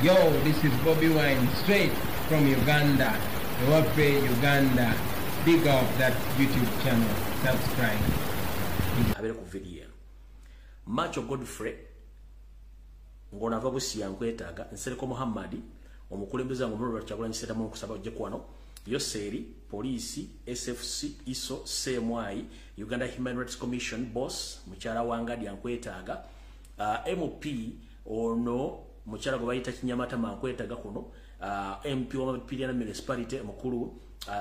Yo, this is Bobi Wine straight from Uganda. Ewaffe Uganda. Big up that YouTube channel. Subscribe. Abeere ku video eno. Macho Godfrey ng'onava Busia, nkwetaaga. Nsereko Muhammad, omukulembeze nga omululu Kyagulanyi Ssentamu, nkusaba ojje kwano. Yoseri, Poliisi, SFC, ISO, CMI, Uganda Human Rights Commission boss mukyala Wangadi, nkwetaaga. MP ono mukyala gwe bayita Kinyamatama, nkwetaaga kuno. MP wa Mapiriana Municipality mukulu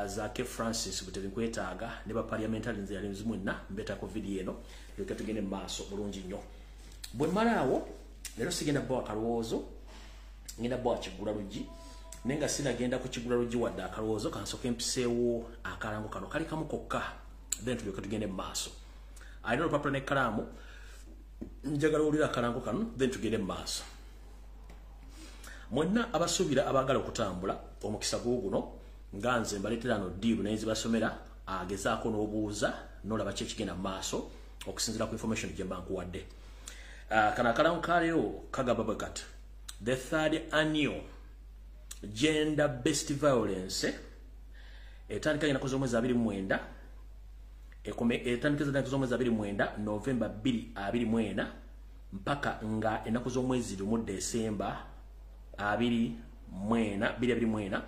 Zake Francis Butebi, nkwetaaga, ne ba parliamentarians yali mwenna mbetako video eno. Leka tugende mu maaso bulungi nnyo. Bwe mmalaawo leero sigenda bbawa akalowoozo, ngenda bbawa kiggula luggi, naye nga sinagenda ku kiggula luggi wadde akalowoozo, kansooke mpiseewo akalango kano kali kamu kokka, then tulyoke tugende mu maaso. Alina olupapula n'ekkalaamu, njagala owulira akalango kano, then tugende mu maaso. Mwenna abasuubira abaagala okutambula, omukisa guuguno nga nze mbaleetera no deal naye zibasomera, agezaako n'obuuza n'olaba ki ekigenda mu maaso okusinziira ku information gye mba nkuwadde. Kano akalango kaleero kagamba bwe kati: the third annual gender based violence etandika ennaku z'omwezi 29, etandika ennaku z'omwezi 29 Novemba 2024 mpaka nga ennaku z'omwezi 1 Desemba 24 2024.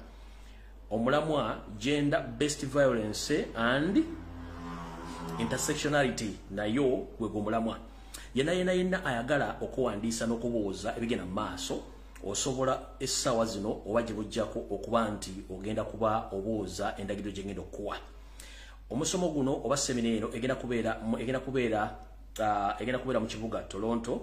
Omulamwa gender based violence and intersectionality, nayo gwe gwomulamwa. Yenna yenna yenna ayagala okuwandiisa n'okubuuza ebigenda mu maaso, osobola essaawa zino oba gye bujjako okuba nti ogenda kuba obuuza endagiriro gye ngenda okukuwa. Omusomo guno oba seminar eno egenda kubeera mu kibuga Toronto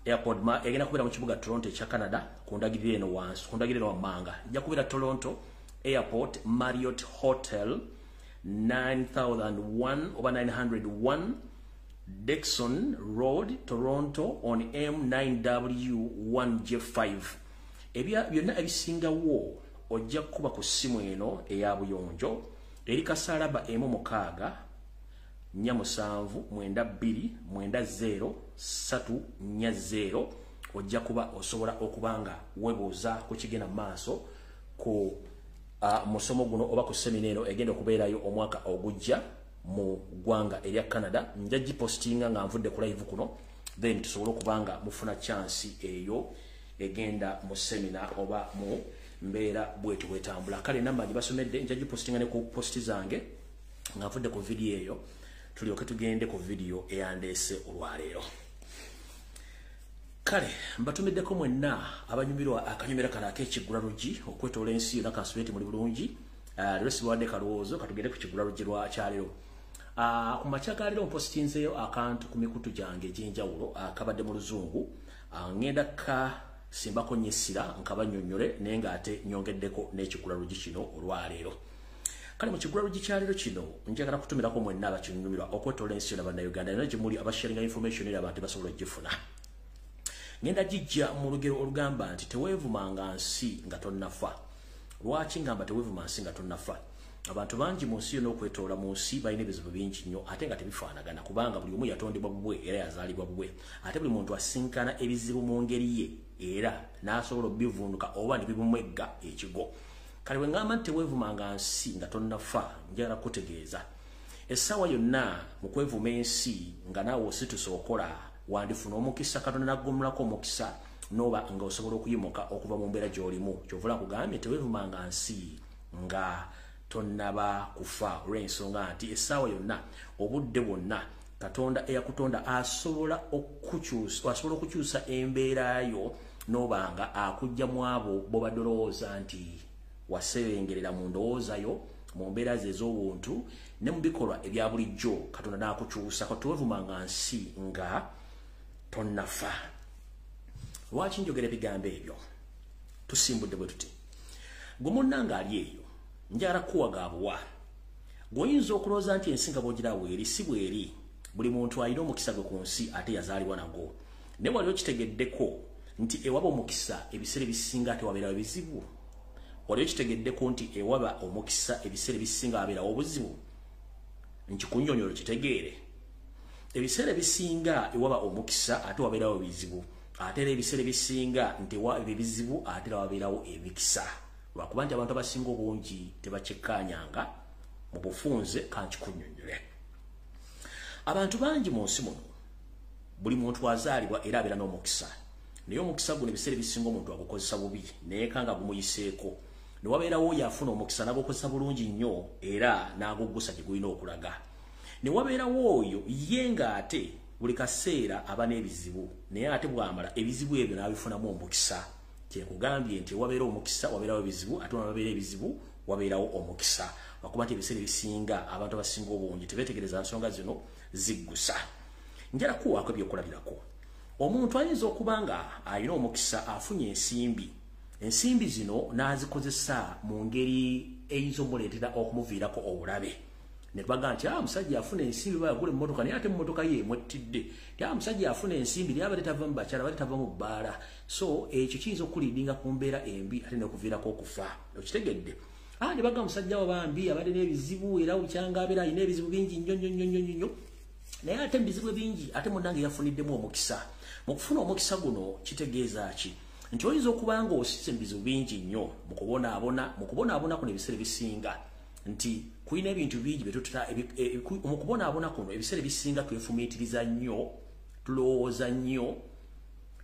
airport ma egenda kubeera mu kibuga Toronto ekya Canada, ku ndagiriro eno wansi, ku ndagiriro wammanga. Ejja kubeera Toronto Airport Marriott Hotel, 9001 oba 901 Dixon Road, Toronto on M9W1J5. Ebya byonna ebisingawo ojja kukuba ku ssimu eno eya buyonjo eri kasalaba 1 6 4 7 9 2 9 0 3 4 0. Ojja kuba osobola okuba nga weebuuza ku kigenda mu maaso ku musomo guno oba ku seminar eno egenda okubeerayo omwaka ogujja mu ggwanga erya Canada. Nja gipostinga nga nvudde ku live kuno, then tusobole okuba nga mufuna chance eyo egenda mu seminar oba mu mbeera bwetu bwetambula. Kale namba gibasomedde, nja gipostinga ne ku post zange nga nvudde ku video eyo. Tulyoke tugende ku video eyandeese olwaleero. Kale mbatumiddeko mwenna abanyumirwa akanyumira kano ak'ekiggula luggi okwetoola ensi yonna. Kansubire nti muli bulungi. Leero sibawadde kalowoozo, katugende ku kiggula luggi lwa kyaleero. Ku makya ga leero mpositinzeeyo akantu ku mikutu gyange egy'enjawulo akabadde mu Luzungu. Ngenda ka simbako nnyo essira nkabannyonnyole, naye ng'ate nyongeddeko n'ekiggula luggi kino olwaleero. Kale mu kiggula luggi kyaleero kino njagala kutumirako mwenna abakinyumirwa okwetoola ensi yonna, Bannayuganda yonna gye muli, abasharinga information era abantu basobola okugifuna. Ngenda gijja mu lugero olugamba nti teweevumanga nsi nga tonnafa. Lwaki ngamba teweevuma nsi nga tonnafa? Abantu bangi mu nsi yonna okwetoola mu nsi balina ebizibu bingi nnyo ate nga tebifaanagana, kubanga buli omu yatondebwa bubwe era yazaalibwa bubwe, ate buli muntu asinkana ebizibu mu ngeri ye era n'asobola obivunduka oba ne bibumwegga ekigo. Kale bwe ngamba nti teweevumanga nsi nga tonnafa, njagala kutegeeza essaawa yonna mu kwevuma ensi nga naawe osituse okola, wandifuna omukisa, Katonda naggumulako omukisa n'oba nga osobola okuyimuka okuva mu mbeera gy'olimu. Kyovula nkugambye teweevumanga nsi nga tonnaba kufa, olw'ensonga nti essaawa yonna, obudde bwonna, Katonda eyakutonda asobola okukyusa embeera yo n'oba nga akujja mu abo b'obadde olowooza nti wasebengerera mu ndowooza yo, mu mbeera ze ez'obuntu ne mu bikolwa ebya bulijjo, Katonda n'akukyusa. Teweevumanga nsi nga tonnafa. Lwaki njogera ebigambo ebyo? Tusimbudde bwe tuti: gwe munnanga ali eyo, njagala kuwa gaabuwa gw'oyinza okulowooza nti ensi nga bw'ogirawo eri si bweri. Buli muntu alina omukisa gwe ku nsi ate yazaalibwa nagwo, naye wali okitegeddeko nti ewaba omukisa ebiseera ebisinga ate wabeerawo ebizibu? Wali okitegeddeko nti ewaba omukisa ebiseera ebisinga wabeerawo obuzibu? Nkikunnyonnyola kitegeere. Ebiseera ebisinga ewaba omukisa ate wabeerawo ebizibu. Ate era ebiseera ebisinga nti ebizibu ate era wabeerawo emikisa, lwakuba nti abantu abasinga obungi tebakyekkaanyanga mu bufunze. Kankikunnyonnyole. Abantu bangi mu nsi muno, buli muntu azaalibwa era abeera n'omukisa, naye omukisa guno ebiseera ebisinga omuntu agukozesa bubi, naye kanga gumuyiseeko. Ne wabeerawo oyo afuna omukisa n'agukozesa bulungi nnyo era n'aguggusa gye gulina okulaga. Ne wabeerawo oyo ye ng'ate buli kaseera aba n'ebizibu, naye ate bw'amala ebizibu ebyo n'abifunamu omukisa. Kyekugambye nti wabeera omukisa wabeerawo ebizibu, ate wabeera ebizibu wabeerawo omukisa, lwakuba nti ebiseera ebisinga abantu abasinga obungi tebeetegereza nsonga zino ziggusa. Njala kuwaako ebyokulabirako. Omuntu ayinza okuba nga alina omukisa, afunye ensimbi, ensimbi zino n'azikozesa mu ngeri eyinza omuleetera okumuviirako obulabe. Ne tubaga nti musajja afuna ensimbi bayagula emmotoka, naye ate emmotoka ye emwettidde. Ti musajja afuna ensimbi naye abadde tava mu bakyala, abadde tava mu bbaala. So ekyo kiyinza okuliidinga ku mbeera embi ate n'okuviirako okufa. Okitegedde? Ne baga musajja wo bambi abadde n'ebizibu, era bukyanga abeera alina ebizibu bingi nnyo nnyo nnyo nnyo nnyo, naye ate mu bizibu ebingi ate munnange yafuniddemu omukisa. Mu kufuna omukisa guno kitegeeza ki? Nti oyinza okuba nga osise mu bizibu bingi nnyo, mu kubonaabona. Mu kubonaabona kuno ebiseera ebisinga nti kulina ebintu bingi byetuta mu kubonaabona kuno. Ebiseera ebisinga twefumiitiriza nnyo, tulowooza nnyo,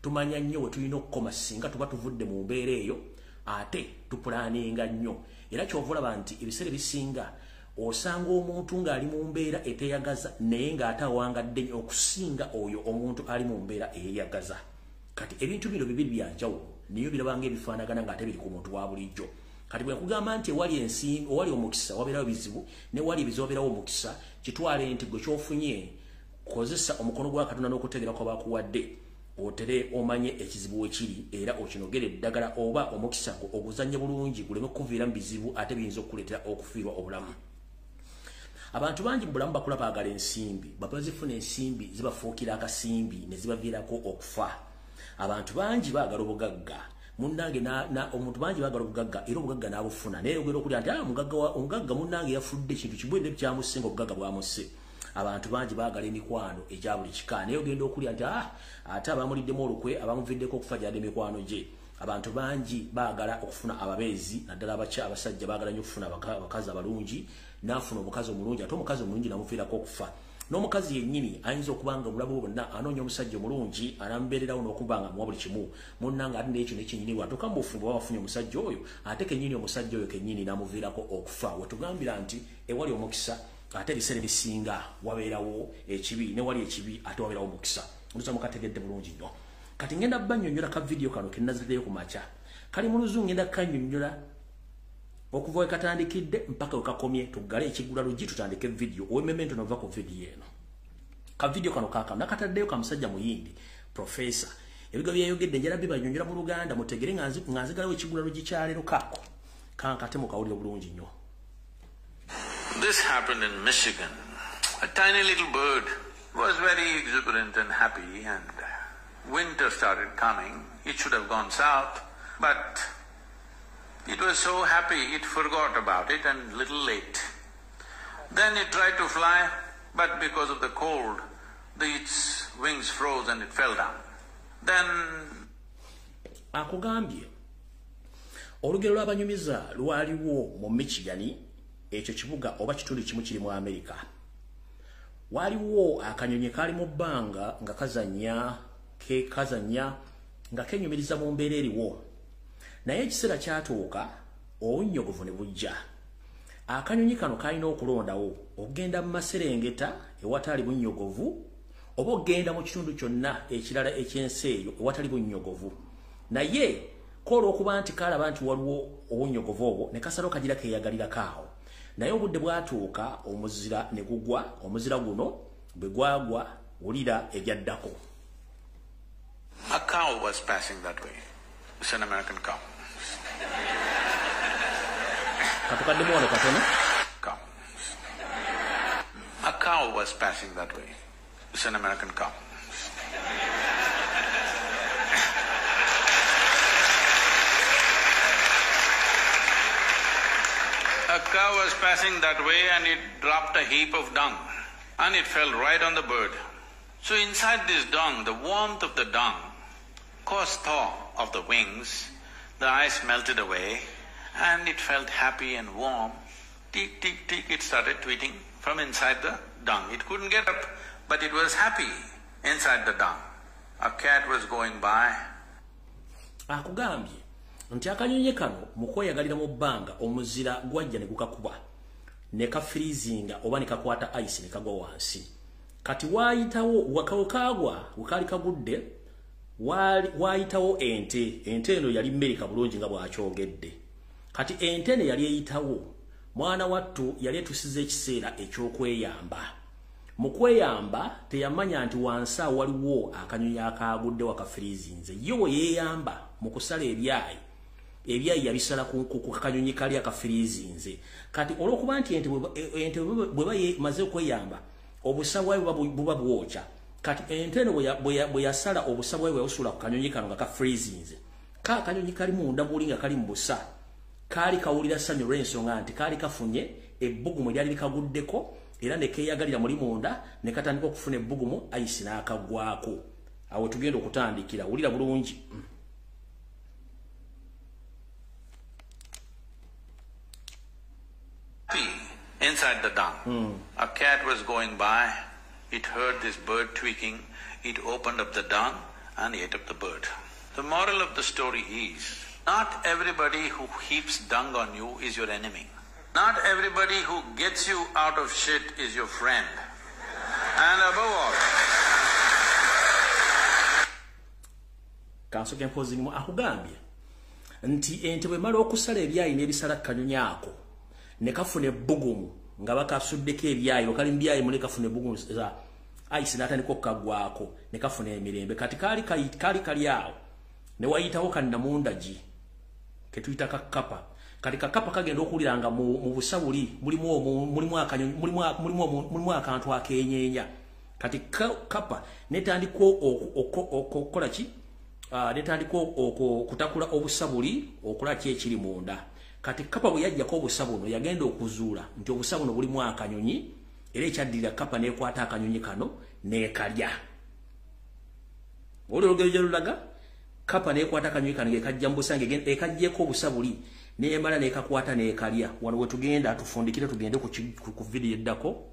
tumanya nnyo we tulina okukoma singa tuba tuvudde mu mbeera eyo, ate tupulaninga nnyo. Era kyova olaba nti ebiseera ebisinga osanga omuntu ng'ali mu mbeera eteyagaza, naye ng'ate awangadde nnyo okusinga oyo omuntu ali mu mbeera eyeyagaza. Kati ebintu bino bibiri byanjawulo, naye birabanga ebifaanagana ng'ate biri ku muntu wa bulijjo. Kati bwe nkugamba nti ewali ensimbi owali omukisa wabeerawo ebizibu, newali ebizibu wabeerawo omukisa, kitwale nti gwe kyofunye kozesa omukono gwa Katonda n'okutegeera kwa bakuwadde, otere omanye ekizibu wekiri era okinogere eddagala, oba omukisa gwo oguzannye bulungi guleme kukuviira mu bizibu ate biyinza okukuleetera okufiirwa obulamu. Abantu bangi mu bulamu bakula baagala ensimbi, baba bazifuna ensimbi zibafuukira akasimbi ne zibaviirako okufa. Abantu bangi baagala obugagga, munnange omuntu bangi baagala obugagga era obugagga n'abufuna, naye ogenda okulya nti omugagga munnange yafudde ekintu kibwende kyamusse nga obugagga bwamusse. Abantu bangi baagala emikwano egya buli kika, naye ogenda okulya nti ate abamuliddemu olukwe abamuviddeko okufa gyadde emikwano gye. Abantu bangi baagala okufuna ababeezi, naddala abasajja baagala nnyo okufuna abakazi abalungi, n'afuna omukazi omulungi ate omukazi omulungi namuviirako okufa. N'omukazi yennyini ayinza okuba nga obulamu bwonna anoonya omusajja omulungi anamubeererawo n'okuba nga amuwa buli kimu, munnange ate n'ekyo nekinnyini bw'atuuka mu bufumbo baba bafunye omusajja oyo, ate kennyini omusajja oyo kennyini n'amuviirako okufa. Wetugambira nti ewali omukisa ate ebiseera ebisinga wabeerawo ekibi, newali ekibi ate wabeerawo omukisa. Ntuza mukategedde bulungi nnyo. Kati ngenda bannyonnyola ka vidiyo kano ke nazaddeyo ku makya, kali mu luzungu, ngenda kannyonnyola okuva we katandikidde mpaka we kakomye. Tuggale ekiggula luggi tutandike vidiyo ow'emmeme nova ku vidiyo eno. Ka vidiyo kano kaakano nakataddeyo ka musajja muyindi profesa, ebigambo byeyayogedde njala bibannyonnyola mu Luganda mutegere nga nzigalawo ekiggula luggi kya leero. Kaako kankate mukawulire bulungi nnyo. This happened in Michigan. A tiny little bird was very exuberant and happy, and winter started coming. It should have gone south, but it was so happy it forgot about it and little late. Then it tried to fly, but because of the cold, its wings froze and it fell down. Then akugambye olugero lw'abanyumiza lwaliwo mu Michigan, ekyo kibuga oba kitundu kimu kiri mu Amerika. Waliwo akanyonyi kaali mu bbanga nga kazannya ke kazannya nga kenyumiriza mu mbeera eriwo, naye ekiseera kyatuuka obunnyogovu ne bujja. Akanyonyi kano kalina okulondawo okugenda mu maserengeta ewatali bunnyogovu oba okugenda mu kitundu kyonna ekirala ekyensi eyo ewatali bunnyogovu. Naye ko olw'okuba nti kalaba nti waliwo obunnyogovu obwo, ne kasalawo kagira keeyagalirako awo. Naye obudde bwatuuka omuzira ne gugwa. Omuzira guno bwe gwagwa, wulira ebyaddako. A cow was passing that way. It's an American cow. Katukaddemu wano katono. Cow. A cow was passing that way. It's an American cow. A cow was passing that way and it dropped a heap of dung and it fell right on the bird. So inside this dung, the warmth of the dung caused thaw of the wings, the ice melted away and it felt happy and warm. Tick, tick, tick, it started tweeting from inside the dung. It couldn't get up, but it was happy inside the dung. A cat was going by. Akugambye nti akanyonyi kano mu kweyagalira mu bbanga omuzira gwajja ne gukakuba ne kafirizinga oba ne kakwata ice ne kagwa wansi. Kati waayitawo wakawokagwa wekaali kagudde waayitawo ente. Ente eno yali mmerika bulungi nga bw'akyogedde. Kati ente eno yali eyitawo, mwana wattu yali etusiza ekiseera eky'okweyamba. Mu kweyamba teyamanya nti wansi awo waliwo akanyonyi akaagudde wakafirizinze. Ye we yeeyamba mu kusala ebyayi, ebyayi yabisala ku kanyonyi kali akafirizinze. Kati olw'okuba nti ente bweba emaze okweyamba, obusa bwayo buba bwokya. Kati ente eno bwe yasala obusa bwayo bwe yabusuula ku kanyonyi kano nga kafirizinze, ka akanyonyi kali munda muli nga kali mu busa, kaali kawulira ssanyu olw'ensonga nti kaali kafunye ebbugumu eryali likaguddeko, era ne keeyagalira muli munda ne katandika okufuna ebbugumu ayisi n'akaggwako. Awo tugenda okutandikira, wulira bulungi. Inside the dung. A cat was going by, it heard this bird tweaking, it opened up the dung and ate up the bird. The moral of the story is, not everybody who heaps dung on you is your enemy. Not everybody who gets you out of shit is your friend. And above all... Kansoke mpozi akugambye nti ente bwemala okusala ebyayi n'ebisala kanyonyi ako ne kafuna ebbugumu nga bakasuddeko ebyayi, wakali mbyayi mule kafuna ebbugumu za ice n'atandika okukaggwako ne kafuna emirembe. Kati kaali kali awo ne wayitawo kannamundagi ketuyita kakapa. Kati kakapa kagenda okuwulira nga mu busa buli mulimu akantu akenyeenya. Kati kapa netandika okukola ki? Netandika okutakula obusa buli okola ki ekiri munda. Kati kapa bwe yajjako obusa buno yagenda okuzuula nti obusa buno bulimu akanyonyi, era ekyaddirira kapa n'ekwata akanyonyi kano n'ekalya. Olwo olugero gye lulaga, kapa n'ekwata akanyonyi kano ng'ekajja mu busa, ekaggyeko obusa buli n'emala n'ekakwata n'ekalya. Wano we tugenda tufundikire tugende ku vidiyo eddako.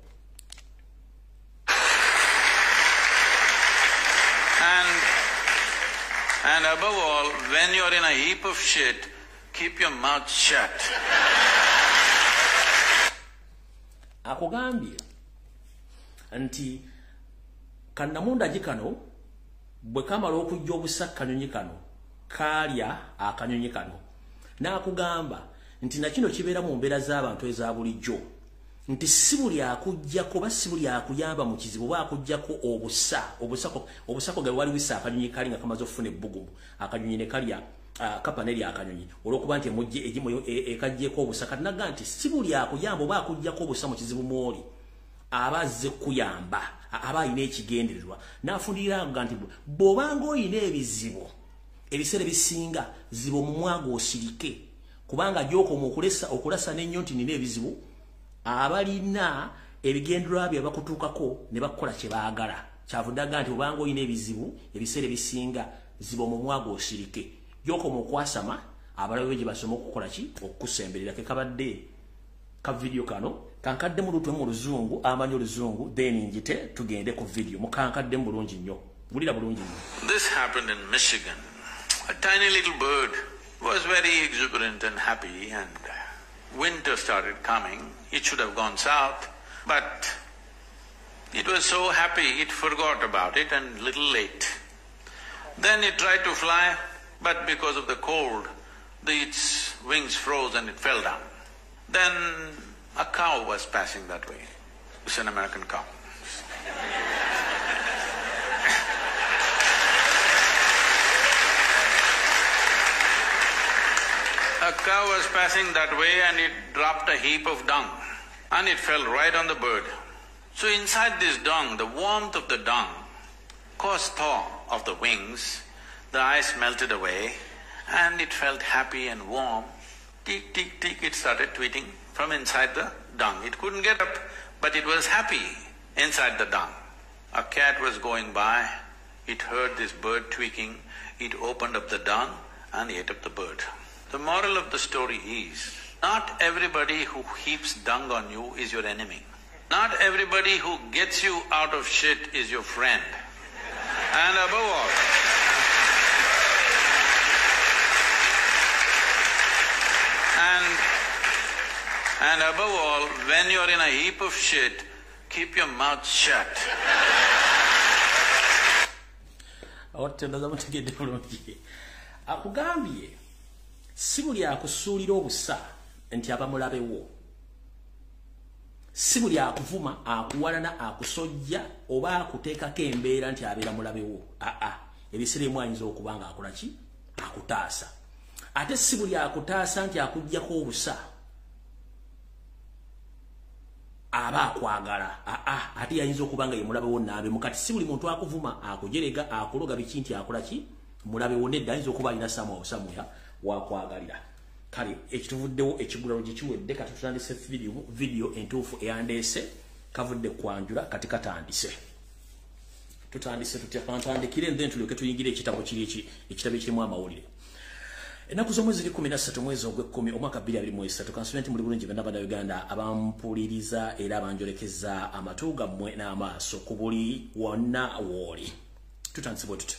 And above all, when you're in a heap of shit, keep your mouth shut. Akugambye nti kannamundagi kano bwe kamala okujja obusa kanyonyi kano kaalya akanyonyi kano. N'akugamba nti na kino kibeera mu mbeera z'abantu eza bulijjo, nti si buli akuggyako oba si buli akuyamba mu kizibu oba akuggyako obusako ge wali wisa akanyonyi kali nga kamaze okufuna ebbugumu, akanyonyi ne kalya kapa nerya akanyonyi olw'okuba nti ekaggyeko obusa. Kati naga nti si buli akuyamba oba akuggyako obusa mu kizibu mw'oli aba azze kuyamba, aba alina ekigendererwa. N'afundirira nga nti bw'obanga oyina ebizibu ebiseera ebisinga ziba omumwa gw'osirike, kubanga gy'okoma okulasa n'ennyo nti nina ebizibu, abalina ebigendererwa bye bakutuukako ne bakukola kye baagala. Kyavudde aga nti obanga oyina ebizibu ebiseera ebisinga ziba omumwa gw'osirike, gy'okoma okwasama abalabe gye basoma okukola ki okukusemberera. Ke kabadde ka vidiyo kano kankadde mu lutwe mu luzungu, amanyi oluzungu, then njite tugende ku vidiyo. Mukankadde mu bulungi nnyo, wulira bulungi nnyo. This happened in Michigan. A tiny little bird was very exuberant and happy, and winter started coming. It should have gone south, but it was so happy it forgot about it and little late. Then it tried to fly, but because of the cold, its wings froze and it fell down. Then a cow was passing that way. It's an American cow. A cow was passing that way and it dropped a heap of dung and it fell right on the bird. So inside this dung, the warmth of the dung caused thaw of the wings, the ice melted away and it felt happy and warm. Tick, tick, tick, it started tweeting from inside the dung. It couldn't get up, but it was happy inside the dung. A cat was going by, it heard this bird tweaking, It opened up the dung and ate up the bird. The moral of the story is, not everybody who heaps dung on you is your enemy. Not everybody who gets you out of shit is your friend. And above all, and above all, when you're in a heap of shit, keep your mouth shut. Akugambye si buli akusuulira obusa nti aba mulabewo, si buli akuvuma akuwalana akusojja oba akuteekako embeera nti abeera mulabewo. Aa, ebiseera ebimu ayinza okuba nga akola ki? Akutaasa. Ate si buli akutaasa nti akuggyako obusa aba akwagala. Aa, ate yayinza okuba nga ye mulabewo naabe mukati. Si buli muntu akuvuma akujerega akuloga biki nti akola ki? Mulabewo. Nedda, ayinza okuba alina samwa osamuya wakwagalira. Kale ekituvuddewo ekigulalo gikiwedde, kati tutandise video entuufu eyandeese kavudde kwanjula, kati katandise. Tutandise tutya? Kantandikire then tulyoke tuyingire ekitabo kiri eki, ekitabo ekirimu amawulire. Ennaku z'omwezi 13 mwezi ogw'ekkumi omwaka 2023. Kansubire nti muli bulungi bonna Bannayuganda abampuliriza era abanjolekeza amatu gammwe n'amaaso ku buli wonna wooli. Tutandise bwe tuti.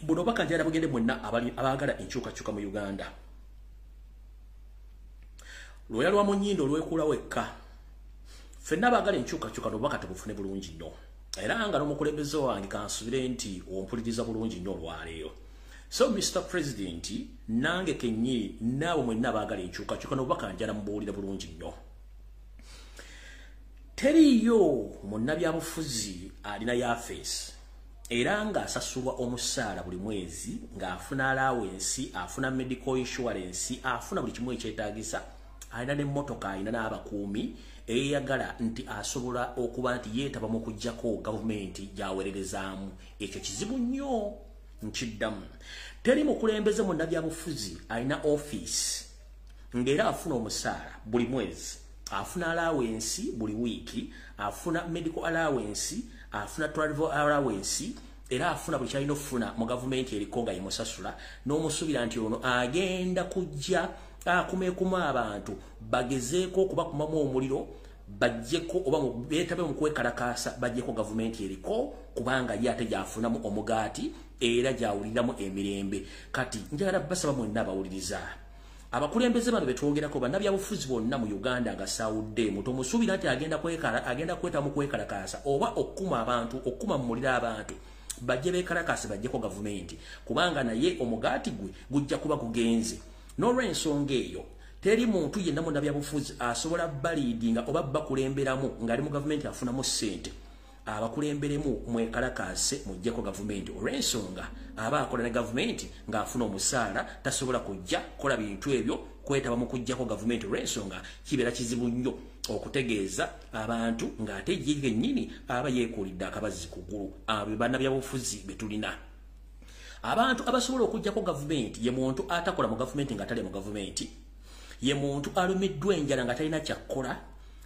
Buno obubaka njagala bugende mwenna abaagala enkyukakyuka mu Uganda. Lwoya lwa mu nnyindo olwekuula wekka. Ffenna abaagala enkyukakyuka n'obubaka tebufune bulungi nnyo. Era nga n'omukulembeze wange kansubire nti ompuliriza bulungi nnyo olwaleero. So Mr. President, nange kennyini naabo mwenna abaagala enkyukakyuka n'obubaka njala mubuulira bulungi nnyo. Teriiyo munnabyabufuzi alina yafeesi era ng'asasulwa omusaala buli mwezi, ng'afuna allowance, afuna medical insurance, afuna buli kimu ekyetaagisa, alina n'emmotoka, alina n'abakuumi, eyagala nti asobola okuba nti yeetaba mu kuggyako gavumenti gy'aweererezaamu. Ekyo kizibu nnyo, nkiddamu. Teri mukulembeze munnabyabufuzi alina ofiisi ng'era afuna omusaala buli mwezi, afuna allowance buli wiiki, afuna medical allowance, afuna travel allowance, era afuna buli kyalina okufuna mu gavumenti eriko nga yemusasula, n'omusuubira nti ono agenda kujja akumeekuma abantu bagezeeko okubakumamu omuliro, bajjeko oba beetabe mu kwekalakaasa bajjeko gavumenti eriko, kubanga ye ate gy'afunamu omugaati era gy'awuliramu emirembe. Kati njagala basaba mwenna abawuliriza, abakulembeze bano betwogerako bannabyabufuzi bonna mu Uganda nga saawuddeemu, tomusuubira nti agenda kweta mu kwekalakaasa oba okukuma abantu, okukuma mu muliro abantu bajje beekalakaase bajjeko gavumenti, kubanga naye omugaati gwe gujja kuba gugenze. N'olw'ensonga eyo teri muntu yenna munnabyabufuzi asobola baliidinga oba bakulemberamu ng'ali mu gavumenti afunamu ssente abakulemberemu mwekalakaase muggyeko gavumenti, olw'ensonga aba akola ne gavumenti ng'afuna omusaala tasobola kujja kukola bintu ebyo kwetaba mu kuggyako gavumenti, olw'ensonga kibeera kizibu nnyo okutegeeza abantu ng'ate ye kennyini aba yeekuulidde akabazzi ku ggulu. Abo bannabyabufuzi be tulina. Abantu abasobola okuggyako gavumenti ye muntu atakola mu gavumenti nga tali mu gavumenti, ye muntu alumiddwa enjala nga talina kyakkola,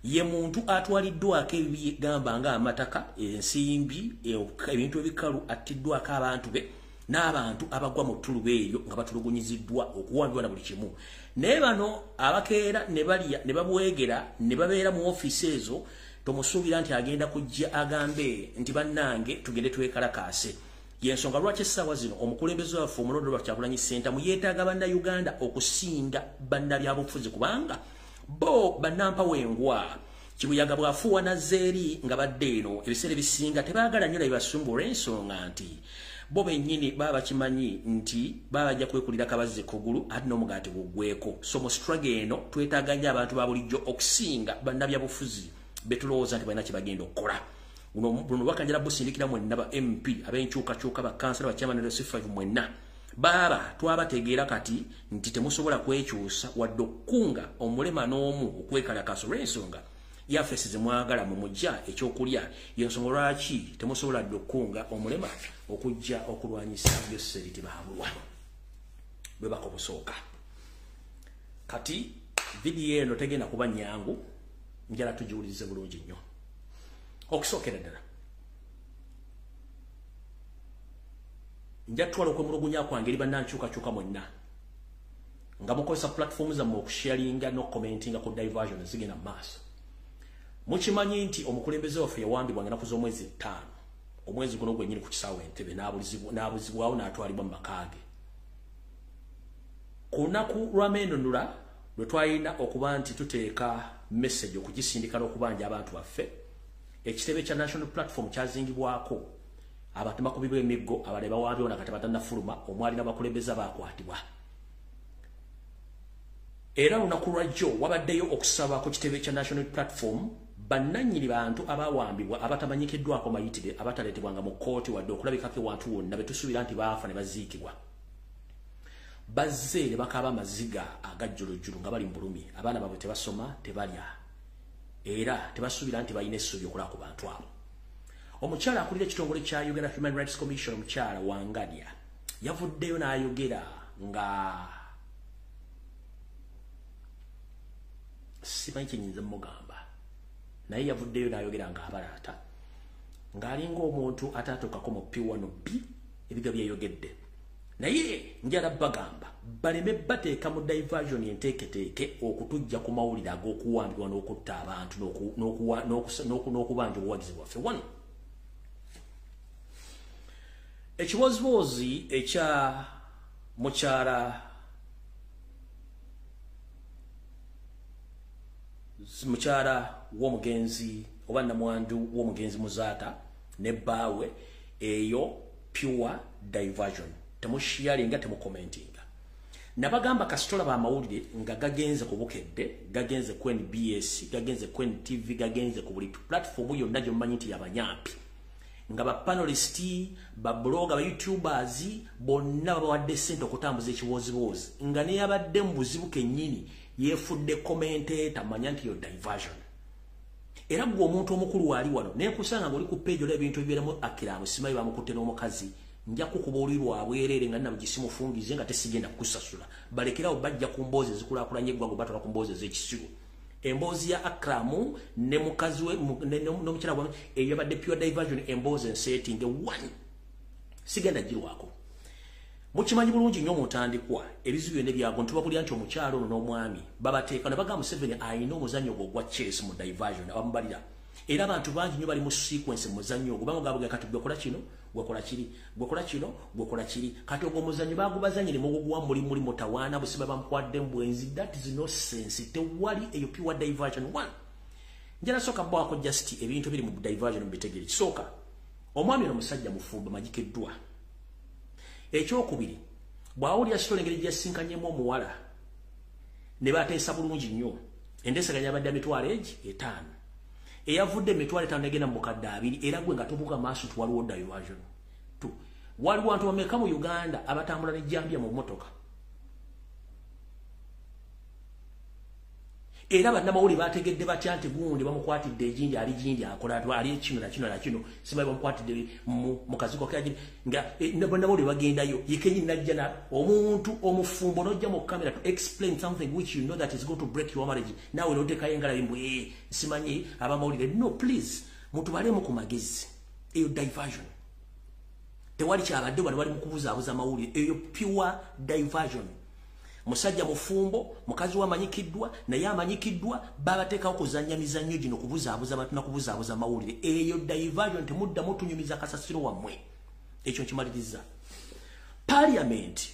ye muntu atwaliddwako ebigamba ng'amataka, ensimbi, ebintu ebikalu, attiddwako abantu be n'abantu abagwa mu ttuluba eryo nga batulugunyiziddwa okuwambibwa na buli kimu. Naye bano abakeera ne balya ne babwegera ne babeera mu ofiisi ezo, tomusuubira nti agenda kujja agambe nti bannange tugende twekalakaase. Yensonga lwaki essaawa zino omukulembeze waffe omulonde Robert Kyagulanyi Ssentamu yeetaaga Bannayuganda okusinga bannabyabufuzi, kubanga bo bannampawengwa kibuyaga bw'afuuwa nazze eri nga badde eno ebiseera ebisinga tebaagala nnyo bibasumba, olw'ensonga nti bo bennyini baba bakimanyi nti baba bajja kwekulira kabazzi kugulu ate n'omugaati guggweko. So mu struggle eno twetaaga nnyo abantu ba bulijjo okusinga bannabyabufuzi betulowooza nti balina kye bagenda okukola. Buno bakanjala busindikira mwenna ba MP ab'enkyukakyuka, bakansala, bachairman ne C5 mwenna. Baaba twabategeera kati nti temusobola kwekyusa wadde okukunga omulema n'omu okwekalakaasa, olw'ensonga yaffe sizimwagala mu mujja ekyokulya. Yensonga lwaki temusobola dde okukunga omulema okujja okulwanyisa Yoweri Tibuhaburwa. Bwe bakobusooka. Kati vidiyo eno tegenda kuba nnyangu, njala tugiwulirize bulungi nnyo. Okusookera ddala Nja twala okwemulugunya kwange eri bannankyukakyuka mwenna nga mukozesa platform zammwe okusharinga n'okucommentinga ku diversion ezigenda mu maaso. Mukimanyi nti omukulembeze waffe yawambibwa ennaku z'omwezi 5, omwezi guno gwennyini ku kisaawe Entebbe, n'abuzibwawo n'atwalibwa mu maka ge. Ku lunaku lw'amenunula lwe twalina okuba nti tuteeka message okugisindika n'okubanja abantu baffe, ekitebe kya National Platform kyazingibwako, abantu bakubibwa emiggo, abalala bawambibwa nakati batannafuluma, omwali n'abakulembeze baakwatibwa. Era olunaku lwajjo wabaddeyo okusaba ku kitebe kya National Platform bannannyini bantu abawambibwa abatamanyikiddwako mayitire, abataleetebwanga mu kkooti wadde okulabikako ewantu wonna, be tusuubira nti baafa ne baziikibwa. Bazze ne bakaaba amaziga agajjulujjulu nga bali mu bulumi, abaana baabwe tebasoma, tebalya, era tebasuubira nti balina essuubi okulaba ku bantu abo. Omukyala akulira ekitongole kya Uganda Human Rights Commission, omukyala Wangadya, yavuddeyo n'ayogera nga simanyi kyenyinza mugamba, naye yavuddeyo n'ayogera nga abalaata, ng'alinga omuntu ataatuukako mu P1 B ebiga byeyogedde. Naye njala bagamba baleme bateeka mu diversion enteeketeeke okutujja ku mawulire ag'okuwambibwa n'okutta abantu n'okubanja obuwagizi bwaffe. Wano ekibooziboozi ekya mukyala w'omugenzi oba namwandu w'omugenzi Muzaata ne bbaawe, eyo pure diversion. Temusharinga, temucommentinga. Nabagamba kasitola bamawulire nga gagenze ku Bukedde, gagenze ku NBS, gagenze ku NTV, gagenze ku buli platform yonna gy'omanyi nti yabanyampi, nga ba panelist, ba blogger, ba youtubers bonna babawadde ssente okutambuza ekibooziboozi, nga neyabadde mu buzibu kennyini yeefudde commentator, manya nti yo diversion. Era gwe omuntu omukulu waali wano nekusanga ng'oli ku page olaba ebintu ebibeeramu akiramu, simanyi bamukutte n'omukazi, nja kukuba oluyi lwabwereere nga nna gisimufungize nga tesigenda kukusasula. Balekerawo bajja ku mboozi ezikulaakulanya eggwanga, batwala ku mboozi ez'ekisiru. Emboozi ya Akramu ne mukazi we n'omukyala we eyo yabadde pure diversion, emboozi enseetinge one sigenda girwako. Mukimanyi bulungi nnyo mu ntandikwa ebizibu byonna ebyago ntubabulira nti omukyala ono n'omwami babateeka ne bagamba Museveni alina omuzannyo gwe ogwa chess mu diversion abamubalira. Era abantu bangi nnyo bali mu sequence mu muzannyo ogwo, bamugamba kati gwe kola kino, gwe kola kiri, gwe kola kino, gwe kola kiri. Kati ogwo omuzannyo bagubazannyire muguguwa muli muli mutawaana busiba bamukwadde mu bwenzi. That is no sense. Tewali eyo pure diversion one. Njala sooka bwako just ebintu biri mu diversion mubitegere. Kisooka, omwami ono musajja mufumbo manyikiddwa. Ekyokubiri, bw'awulira sitole engeri gy'asinkanyemu omuwala ne bateesa bulungi nnyo, endeeseganya yabadde emitwalo egi 5, eyavudde emitwalo 5 negenda mu bukadde 2, era gwe nga tobuuka maaso nti waliwo diversion. Waliwo abantu bameka mu Uganda abatambula n'ejjambiya mu mmotoka? Era bannamawulire bategedde batya nti gundi bamukwatidde ejinja, ali jinja akola ali kino na kino na kino, simanyi bamukwatidde mu kazigo ke nga bannamawulire bagendayo ye kennyini najja na omuntu omufumbo n'ojja mu kamera to explain something which you know that is going to break your marriage, naawe n'oteekayo engalabi mbu simanyi abamawulire. No, please, mutubalemu ku magezi. Eyo diversion. Tewali kyabadde bano bali mu kubuzaabuza amawulire. Eyo pure diversion. Musajja mufumbo, mukazi we amanyikiddwa, naye amanyikiddwa, babateekawo kuzannya mizannyo gino kubuzaabuza abantu na kubuzaabuza amawulire. Eyo diversion, temuddamu tunyumiza kasasiro wammwe. Ekyo nkimaliriza. Parliament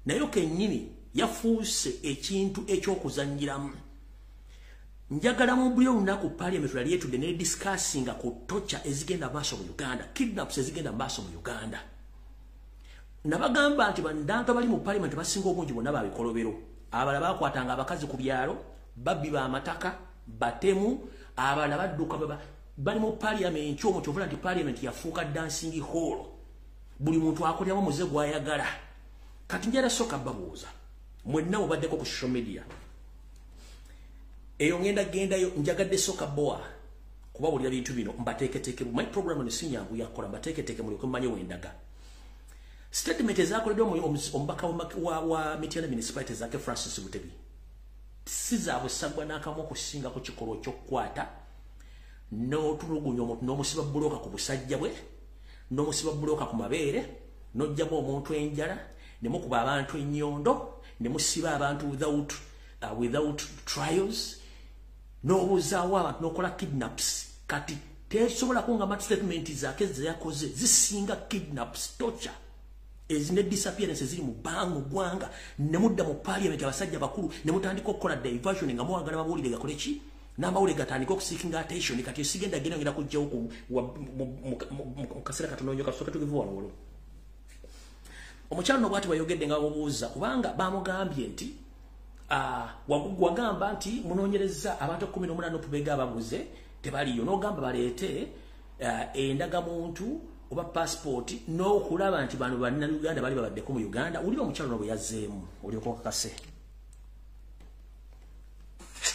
nayo kennyini yafuuse ekintu eky'okuzannyiramu. Njagala mu buli olunaku parliament lwali etudde ne discussinga ku torture ezigenda maaso mu Uganda, kidnaps ezigenda maaso mu Uganda. Nabagamba nti bandanto bali mu parliament basinga obungi bonna babikolobero. Abalala bakwatanga abakazi ku byalo, babbi b'amataka, batemu, abalala badduka bali mu parliament omwo. Kyovula nti parliament yafuuka dancing hall. Buli muntu akoleramu muze gw'ayagala. Kati njala sooka babuuza, mwenna mubaddeko ku social media. Eyo ngenda gendayo, njagadde sooka boa kubawulira bintu bino mbateeketeeke. My program ni si nyangu yakola, mbateeketeeke mulyoke mumanye wendaga. Statement ezakoleddwa omubaka wa Mityana Municipality Zaake Francis Butebi si za busagwa n'akamu okusinga ku kikolwa eky'okukwata n'otulugunya omuntu n'omusiba bbulooka ku busajja bwe, n'omusiba bbulooka ku mabeere, N'ojjamu omuntu enjala, ne mukuba abantu ennyondo, ne musiba abantu without trials, n'obuzaawo abantu, n'okola kidnaps. Kati tesobola kunga statement zake zeyakoze zisinga kidnaps, torture, ezine disappearance ziri mu bangu gwanga. Ne mudda mu parliament abasajja bakulu ne mutandika okukola diversion nga mwagala mawulire gakole ki, n'amawulire gatandika okuseekinga attention. Kati esigenda genda ngenda kujjawo mu kaseera katono nnyo. Kasooka tugivu wano wolo omukyalo no bw'ati bwayogedde nga bamubuuza, kubanga bamugambye nti wagamba nti munoonyereza abantu 18 okubega ababuze tebaliyo, n'ogamba baleete endagamuntu oba passport n'okulaba nti bano bannayuganda bali babaddeko mu Uganda. Wulira omukyalo no bwe yazzeemu, olyoka okakase.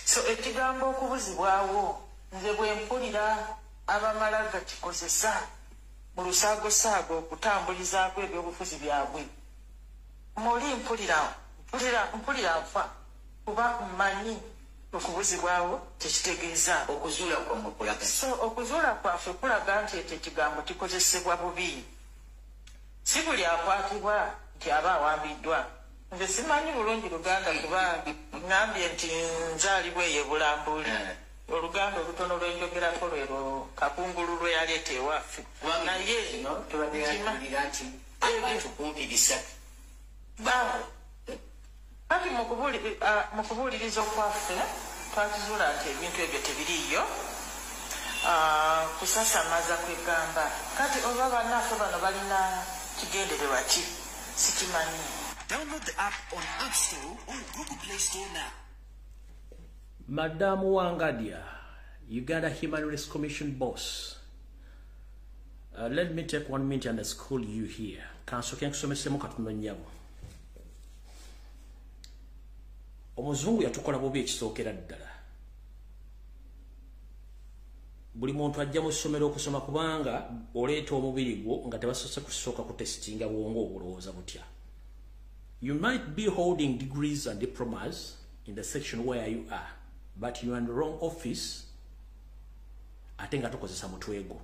So ekigambo okubuzibwawo nze bwe mpulira abamala gakikozesa mu lusaagosaago okutambulizaako ebyobufuzi byabwe, muli mpulira nfa, kuba mmanyi okubuzibwawo tekitegeeza. Okuzuula kwammwe kulaga. So okuzuula kwaffe kulaga nti ekyo ekigambo kikozesebwa bubi. Si buli akwatibwa nti aba awambiddwa. Nze simanyi bulungi Luganda kuba ŋŋambye nti nzaalibwa eyo e Bulambuli. Oluganda olutono lwenjogerako lwero Kakungulu lwe yaleeta ewaffe. Naye tubadde yatuwulira nti abantu kumpi 300. Kati mu kubuuliriza okwaffe twakizuula nti ebintu ebyo tebiriiyo. Kusasamaza kwegamba. Kati oba bannaffe bano balina kigendererwa ki sikimanyi. Download the app on App Store or Google Play Store now. Madam Wangadya, Uganda Human Rights Commission boss. Let me take 1 minute and school you here. Kansooke nkusomesemu katono nnyabo. Omuzungu yatukola bubi ekisookera ddala. Buli muntu ajja mu ssomero okusoma kubanga oleeta omubiri gwo nga tebasoose kusooka kutesitinga bwongo obulowooza butya. You might be holding degrees and diplomas in the section where you are, but you are in the wrong office, ate nga tokozesa mutwe gwo.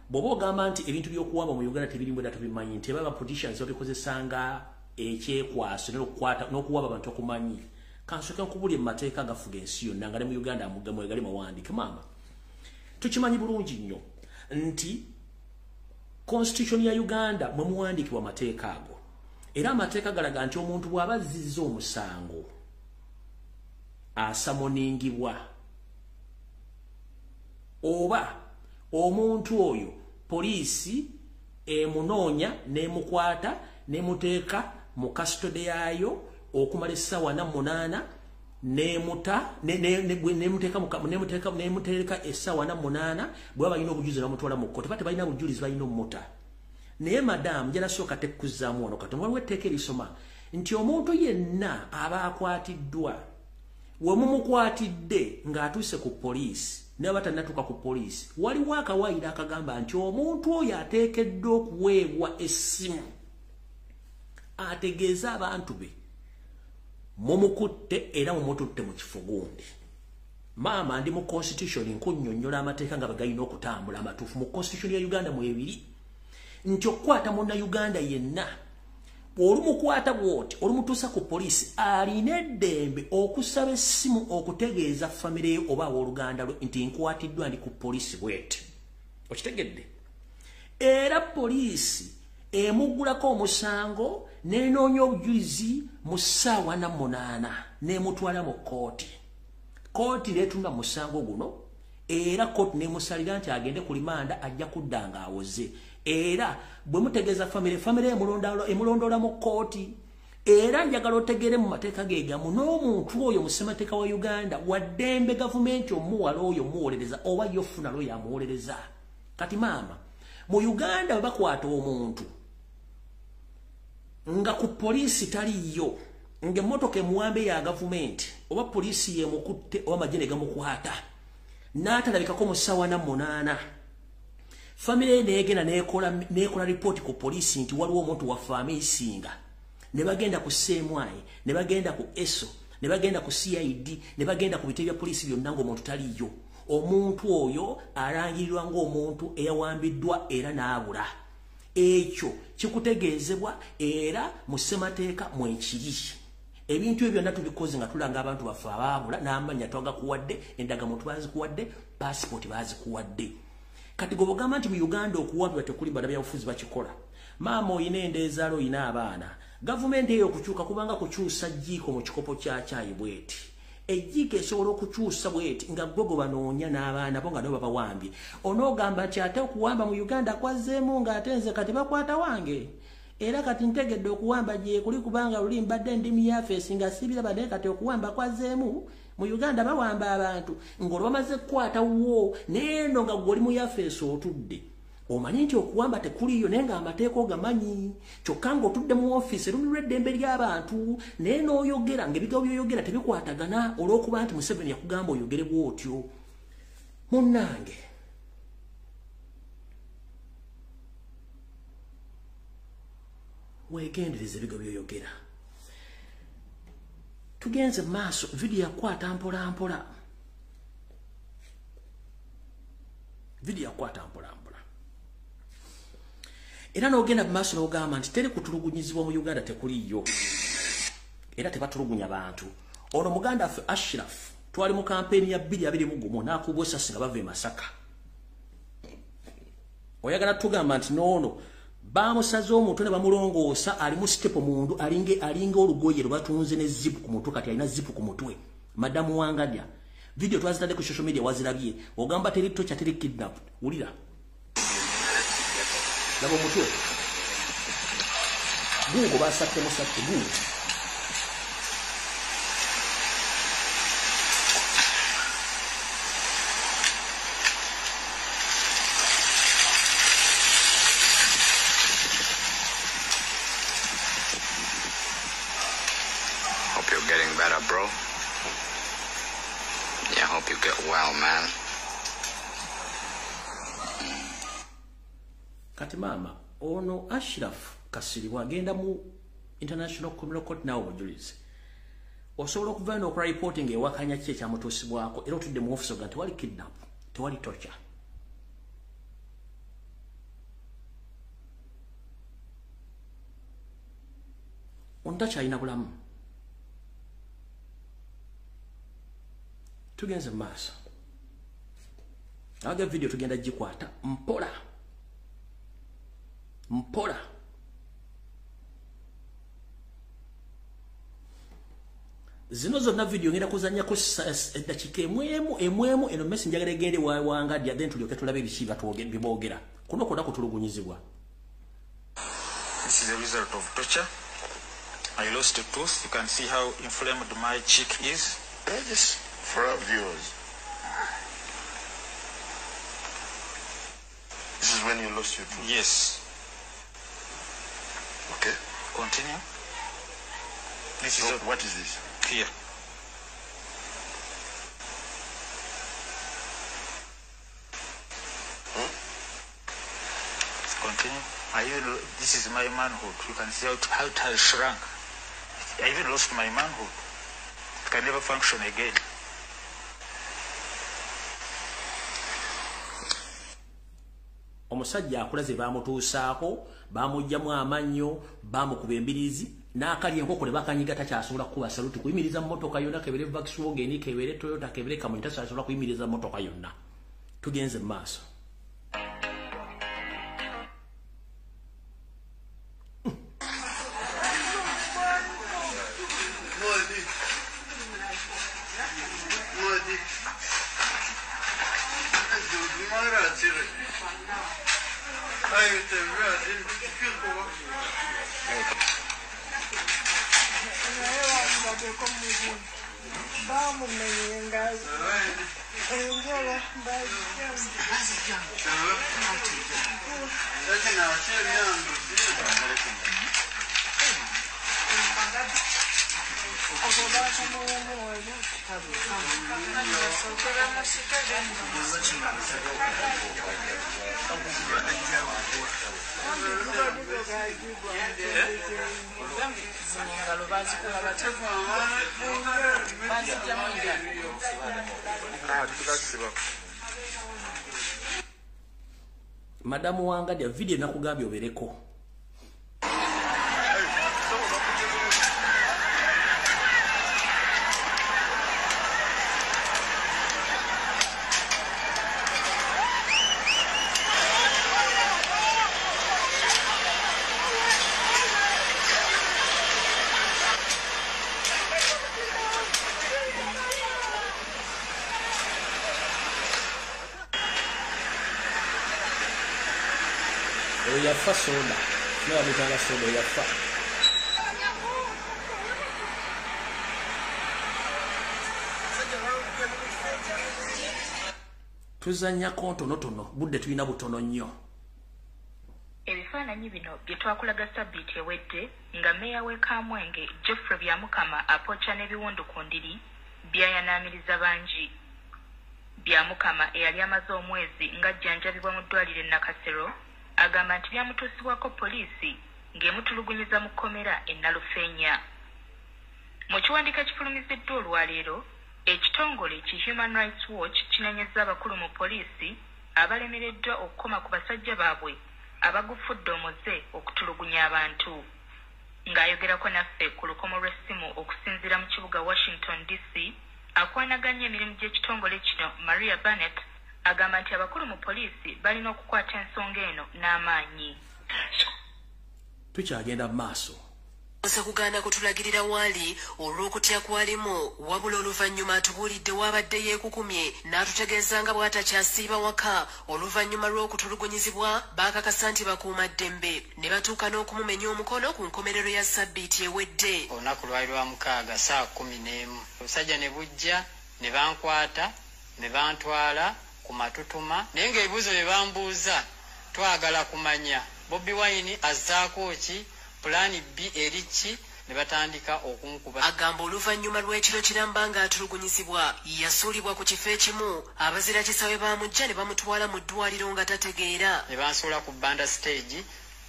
Bw'oba ogamba nti ebintu by'okuwamba mu Uganda tebirimu era tubimanyi, nti aba politicians babikozesanga ekyekwaso n'okuwamba abantu okumanyi. Kansooke nkubulye mu mateeka agafuga ensi yonna nga ne mu Uganda mwegali mawandiike. Maama, tukimanyi bulungi nnyo nti constitution ya Uganda mwe muwandiikibwa amateeka ago. Era amateeka galaga nti omuntu bw'aba azzizza omusango asamoningibwa, oba omuntu oyo poliisi emunoonya n'emukwata n'emuteeka mu custody yaayo okumala essaawa 48, n'emuteeka essaawa 48. Bwe baba balina obujulizi bamutwala mu kkooti, ba tebalina bujulizi balina ommuta. Naye madamu, njala sooka tekuzzaamu wano katono. Waliwo etteeka erisoma nti omuntu yenna aba akwatiddwa, we mumukwatidde ng'atuuse ku poliisi, naye tannatuuka ku poliisi, waliwo akawaayiro akagamba nti omuntu oyo ateekeddwa okuweebwa essimu ategeeze abantu be mumukutte era mumututte mu kifo gundi. Maama, ndi mu constitution nkunnyonnyola amateeka nga bwe galina okutambula amatuufu. Mu constitution ya Uganda mwebiri nti okukwata munnayuganda yenna, olumukwata bw'oti olumutuusa ku poliisi, alina eddembe okusaba essimu okutegeeza famire ye oba abooluganda lwe nti nkwatiddwa, ndi ku poliisi bw'eti. Okitegedde? Era poliisi emuggulako omusango n'enoonya obujulizi mu ssaawa 48 n'emutwala mu kkooti. Kkooti n'etunula mu musango guno, era kkooti n'emusalira nti agende ku limanda, ajja kudda ng'awoze. Era bwe mutegeeza famire, famire emulondoola mu kkooti. Era njagala otegeere mu mateeka ge gamu n'omuntu oyo mu ssemateeka wa Uganda waddembe gavumenti omuwala oyo omuwolereza oba ye ofuna looya amuwolereza. Kati maama, mu Uganda bwe bakwata omuntu nga ku poliisi taliyo, ng'emmotoka emuwambe ya gavumenti oba poliisi yemukutte oba amagye ne gamukwata n'atalabikako mu ssaawa 48, famire ye neegenda n'ekola ripooti ku poliisi nti waliwo omuntu waffe amiisinga, ne bagenda ku CMI, ne bagenda ku ESO, ne bagenda ku CID, ne bagenda ku bitebe bya poliisi byonna ng'omuntu taliyo. Omuntu oyo alangirirwa ng'omuntu eyawambiddwa era n'abula. Ekyo kikutegeezebwa era mu ssemateeka mwekiri. Ebintu ebyo byonna tubikoze nga tulanga abantu baffe abaabula n'amannya twagakuwadde, endagamuntu baazikuwadde, paasipooti baazikuwadde. Kati gwe bw'ogamba nti mu Uganda okuwambibwa tekuli, bannabyabufuzi bakikola. Maama oyina endeezaala, oyina abaana. Gavumenti eyo okukyuka kubanga kukyusa jjiiko mu kikopo kya caayi bweti. Ejjiiko esobola okukyusa bweti nga ggwe gwe banoonya n'abaana bo nga nabo babawambye. Onoogamba nti ate okuwamba mu Uganda kwazzeemu ng'ate nze kati bakwata wange. Era kati ntegedde okuwamba gye kuli kubanga luli mbadde ndi mu yafeesi nga sibiraba, naye kati okuwamba kwazzeemu mu Uganda bawamba abantu ng'olwo bamaze kukwata wo neeno nga ggwe oli mu yafeesi otudde. Omanyi nti okuwamba tekuliyo naye ng'amateeka ogamanyi, kyokka ng'otudde mu ofiisi erumirwa eddembe ly'abantu naye n'oyogera ng'ebigambo by'oyogera tebikwatagana olw'okuba nti Museveni yakugamba oyogere bw'otyo. Munnange, weegendereze ebigambo by'oyogera. Tugenze mu maaso, vidiyo yakwata mpola mpola. Vidiyo yakwata mpola mpola. Era n'ogenda mu maaso n'ogamba nti teri kutulugunyizibwa mu Uganda tekuliyo. Era tebatulugunya bantu. Ono muganda waffe Ashraf twali mu kampeyini ya 2021 n'akubwa essasi nga bava e Masaka. Oyagala tugamba nti n'ono bamusaze omutwe ne bamulongoosa, ali mu sitepo mundu, alinga olugoye lwe batunze ne zipu ku mutwe, kati alina zipu ku mutwe. Madamu Wangadya, vidiyo twazitadde ku social media wazirabye, ogamba teri torture, teri kidnap. Wulira. Laba omutwe. Guugo basatte musatte guugo. Hope you're getting better, bro. Yeah, hope you get well, man. Kati maama ono Ashraf Kasiri bw'agenda mu International Criminal Court naawe obujulizi osobola okuvayo n'okola reporting ewakanya ki ekyamutuusibwako, era otudde mu office oga tewali kidnap, tewali torture. Ono takyalina bulamu. Tugenze mu maaso. Aga video tugenda gikwata mpola mpola. Zino zonna video ngenda kuzannyako eddakiika emwemu emwemu. Eno mesi njagala egende Wangadya, then tulyoke tulabe ebiki bye boogera. Kuno kwonna kutulugunyizibwa. This is the result of torture. I lost a tooth. You can see how inflamed my cheek is. Just for our viewers. This is when you lost your tooth? Yes. Okay. Continue. This So is a, what is this? Here. Hmm? Continue. I even, this is my manhood. You can see how it has shrunk. I even lost my manhood. It can never function again. Omusajja akulaze bamutuusaako, bamuggyamu amannyo, bamukuba embirizi n'akalya enkoko ne bakanyiga, takyasobola kukuba saluti kuyimiriza mmotoka yonna, kebere Volkswagen, kebere Toyota, kebere kamunye, takyasobola kuyimiriza mmotoka yonna. Tugenze mu maaso. Madamu Wangadya video nakugambye obereko. Yafa soda. N'abitanga soda yafa. Tuzannya kontonotono, budde tulina butono nnyo. Ebifaananyi bino bye twakulaga sabbiiti ewedde nga mmeeya w'e Kamwenge Geoffrey Byamukama apooca n'ebiwundu ku ndiri byayanaamiriza bangi. Byamukama eyali amaze omwezi ng'ajjanjabibwa mu ddwaliro e Nakasero agamba nti byamutuusibwako poliisi ng'emutulugunyiza mu kkomera e Nalufeenya. Mu kiwandiiko ekifulumiziddwa olwaleero, ekitongole ki Human Rights Watch kinenyezza abakulu mu poliisi abalemereddwa okukoma ku basajja baabwe abagufudde omuze okutulugunya abantu. Ng'ayogerako naffe ku lukomo lw'essimu okusinziira mu kibuga Washington DC, akwanaganya emirimu gy'ekitongole kino Maria Barnett agamba nti abakulu mu poliisi balina okukwata ensonga eno n'amaanyi. Tukyagenda mu maaso. Kugaana kutulagirira waali olw'okutya kwalimu, wabula oluvannyuma atubuulidde waabadde yeekukumye n'atutegeeza nga bw'atakyasiiba waka oluvannyuma lw'okutulugunyizibwa baakakasa nti bakuuma ddembe ne batuuka n'okumumenya omukono ku nkomerero ya sabbiiti ewedde. Olunaku lwali lwa mukaaga 11:00 obusajja ne bujja ne bankwata ne bantwala ku matutuma, naye ng'ebibuuzo bye bambuuza twagala kumanya Bobi Wine azzaako ki, pulaani B eri ki, ne batandika okunkuba. Agamba oluvannyuma lw'ekiro kiramba ng'atulugunyizibwa yasuulibwa ku kifo ekimu, abazira kisawe baamujja ne bamutwala mu ddwaliro nga tategeera. Ne bansuula ku banda stage,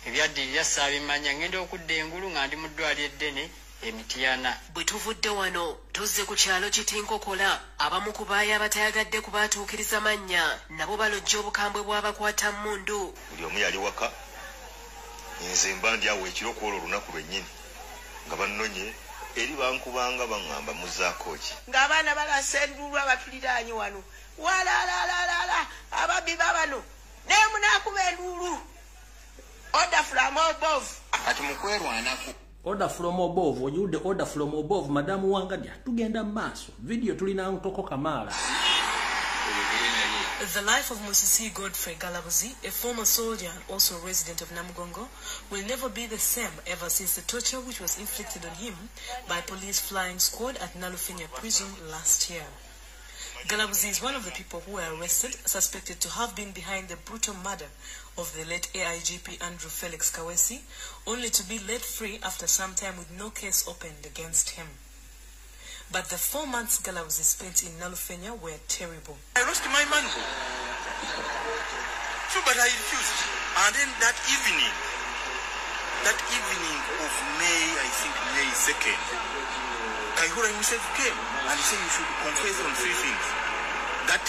ebyaddirira saabimanya, ngenda okudda engulu nga ndi mu ddwaliro eddene emitiana. Bwe tuvudde wano tuzze ku kyalo Kitinkokola, abamu ku baayo abatayagadde kubaatuukiriza mannya nabo balojja obukambwe bw'abakwata mmundu. Buli omu yali waka, nze mba ndi awo ekiro kwolwo olunaku lwennyini nga bannonye eri bankubanga baŋŋamba muzzaako ki. Ng'abaana balasa enduulu abatuliraanye wano walalalalala ababbi babano naye munaakuba enduulu order from above. Kati mukwerwanako order from above, ojiwudde order from above. Madamu Wangadya tugenda mu maaso, video tulina ntoko kamaala. The life of Musisi Godfrey Galabuzi, a former soldier and also a resident of Namugongo, will never be the same ever since the torture which was inflicted on him by police flying squad at Nalufenya prison last year. Galabuzi is one of the people who were arrested, suspected to have been behind the brutal murder of the late AIGP Andrew Felix Kawesi, only to be let free after some time with no case opened against him. But the 4 months Galabuzi spent in Nalufenya were terrible. I lost my manhood. So, but I refused. And then that evening of May, I think May 2nd, Kaihura himself came and he said you should confess on 3 things. That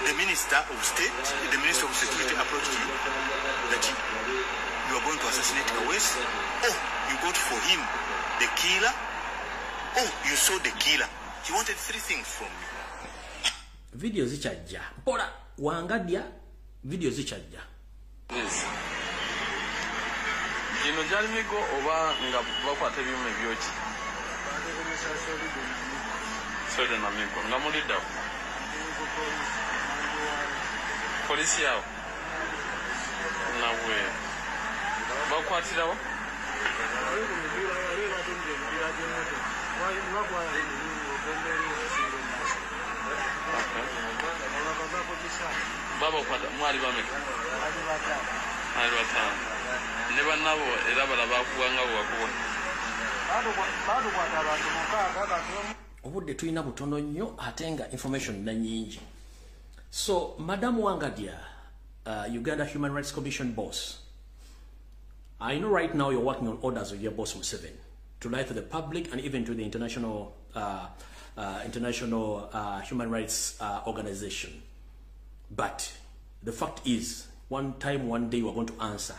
the Minister of State, the Minister of Security approached you, that you are going to assassinate Kawesi. Oh, you got for him the killer. Oh, you saw the killer. He wanted 3 things from me. Video zichajja. Mpola Wangadya video zichajja. Yes. Gino gyali migo oba nga bakwata ebyuma ebyoki? Soda na migo. Nga mulidda. Polisi yawo. Nawe. Bakwatirawo? Baba okwata mwali bameka? Mwali bataano. Ne bannabo era balaba bakubwa nga bwe bakubwa. Obudde tulina butono nnyo ate nga information na nnyingi. So Madam Wangadya, Uganda Human Rights Commission boss, I know right now you're working on orders of your boss Museveni to lie to the public and even to the international human rights organization. But the fact is, One time, one day, you are going to answer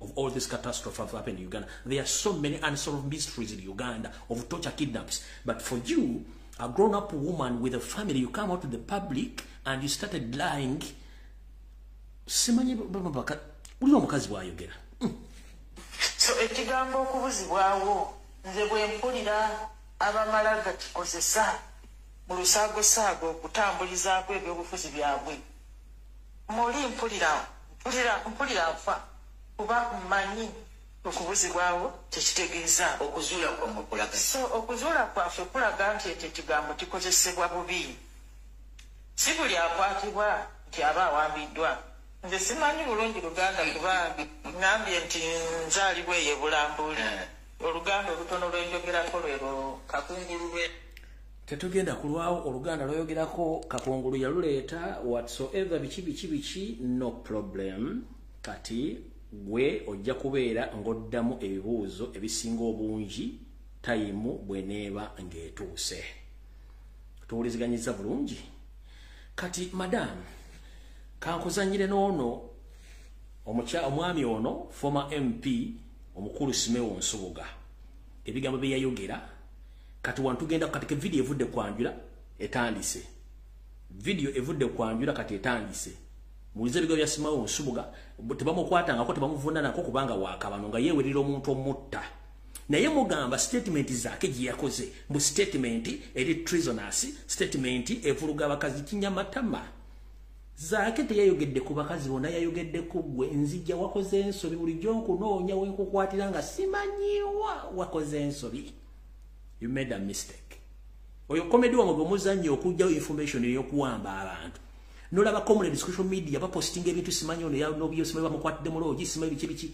of all this catastrophe have happened in Uganda. There are so many unsolved mysteries in Uganda of torture, kidnaps. But for you, a grown-up woman with a family, you come out to the public and you started lying. Simanyi ulina omukazi bw'ayogera. So ekigambo okubuzibwawo, nze bwe mpulira abamala gakikozesa mu lusaagosaago okutambulizaako ebyobufuzi byabwe, muli mpulira mpulira nfa, kuba mmanyi okubuzibwawo kyekitegeeza. Okuzuula kwammwe kulaga. So okuzuula kwaffe kulaga nti ekyo ekigambo kikozesebwa bubi. Si buli akwatibwa nti aba awambiddwa. Nze simanyi bulungi Luganda kuba ŋŋambye nti nzaalibwa eyo e Bulambuli. Oluganda olutono lwenjogerako lwero kakungulu lwe. Tetugenda kulwawo oluganda lwoyogerako kakungulu yaluleeta whatsoever biki biki biki, no problem. Kati gwe ojja kubeera ng'oddamu ebibuuzo ebisinga obungi tayimu bw'eneeba ng'etuuse. Tuwuliziganyiza bulungi. Kati madam, kankuzanyire n'ono omwami ono former MP omukulu Simeo Nsubuga, ebigambo bye yayogera. Kati wantugenda katika video evudde kwanjula etandise. Video evudde kwanjula kati etandise. Mulize ebigambo bya Simeo Nsubuga, tebamukwatangako, tebamuvunanako kubanga wakabano nga yeewerera omuntu omutta. Naye mugamba statement zaake gye yakoze, mbu statement eri treasonous, statement evuluga abakazi kinyamatama. Zaake teyayogedde ku bakazi bonna, yayogedde ku ggwe. Nzijja wakoze ensobi, bulijjo nkunoonya we nkukwatira nga simanyiwa, wakoze ensobi. You made a mistake. Oyo comedy wange gwe muzannyo okuggyawo information ey'okuwamba abantu. Nolaba comrade social media bapostinga ebintu simanyi ono nobyo simanyi bamukwatidde mu loogi simanyi biki biki.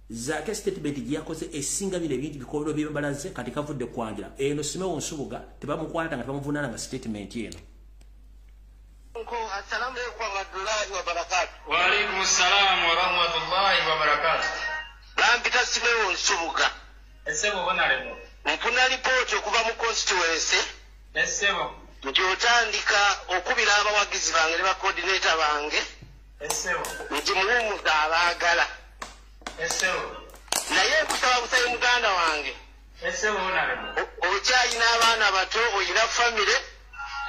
Zaake statement gye yakoze esinga bino ebintu bikolwa byembalaze kati kavudde kwanjula. Eno Simeo Nsubuga tebamukwata nga tebamuvunaana nga statement eno. Assalamu alaikum warahmatullahi wabarakatuh. Wa alaikum salam wa rahmatullahi wa barakatuh. Bampita Simeo Nsubuga. Essebo bonalemo. Nfuna lipooti okuva mu constituency. Essebo. Nti otandika okubira abawagizi bange ne bacoordinator bange. Essebo. Nti muwummuza abaagala. Essebo. Naye nkusaba busayi muganda wange. Essebo bonalemo. Okyalina abaana bato, oyina famire.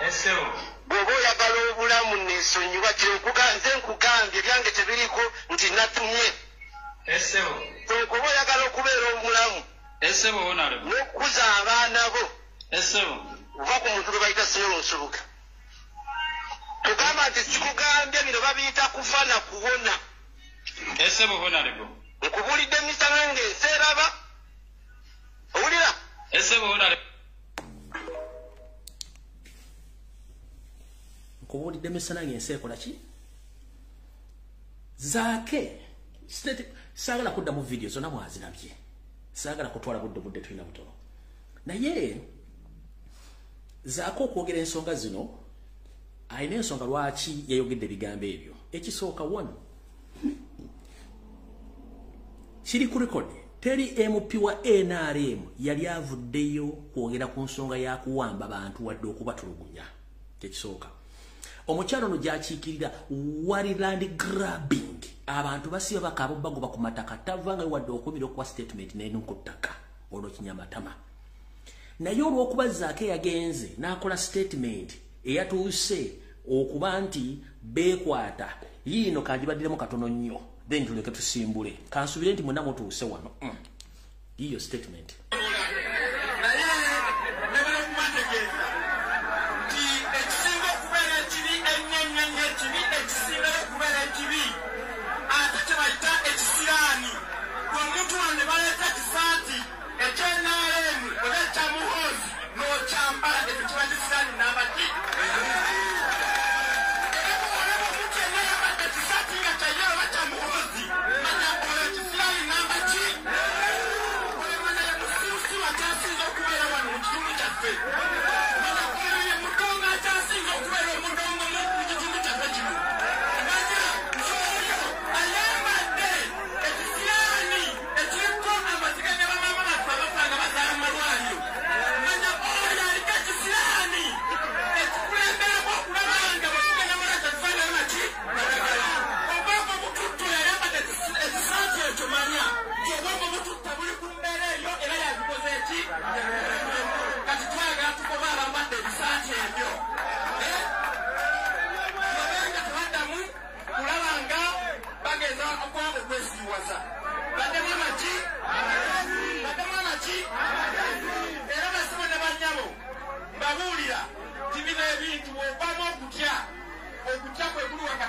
Essebo. Bw'oba oyagala obulamu neesonyiwa kiro nze nkugambye ebyange tebiriko nti natumye. Essebo. Bw'oba oyagala okubeera omulamu. Essebo bonalemo. N'okukuza abaana bo. Essebo. Ova ku muntu gwe bayita Simeo Nsubuga. Tugamba nti sikugambye bino babiyita kufa na kuwona. Essebo bonalemo. Nkubuulidde emisana ng'ensi eraba. Owulira? Essebo bonalemo. Nkubuulidde emisana ng'ensi ekola ki? Zaake saagala kuddamu video zonna mwazirabye. Saagala kutwala budde tulina butono. Naye Zaake okwogera ensonga zino alina ensonga lwaki yayogedde ebigambo ebyo. Ekisooka, one, kiri ku record, teri MP wa NRM yali avuddeyo kwogera ku nsonga ya kuwamba bantu wadde okubatulugunya. Ekisooka, omukyalo ono gy'akiikirira wali land grabbing, abantu basiba bakaaba bagoba ku mataka, tavangayo wadde okumira okuwa statement n'enu ku ttaka olwo kinyamatama. Naye olw'okuba Zaake yagenze n'akola statement eyatuuse okuba nti beekwata yiino, kanjibaddiremu katono nnyo then tuleke tusimbule. Kansubire nti mwenna mutuuse wano. Yiyo statement. Naye njagala okubategeeza nti ekisinga okubeera ekibi ennyo ennyo ennyo ekibi ekisingayo okubeera ekibi ate kye bayita ekisiraani, omuntu wano ne baleeta kisaati eky'NRM oba ekya Muhoozi n'okyambala, ekyo kiba kisiraani namba ki? Era bw'olaba omuntu yenna ayambadde ekisaati nga kya ye oba kya Muhoozi, manya oyo kisiraani namba ki? Oyo manya ye musirusiru.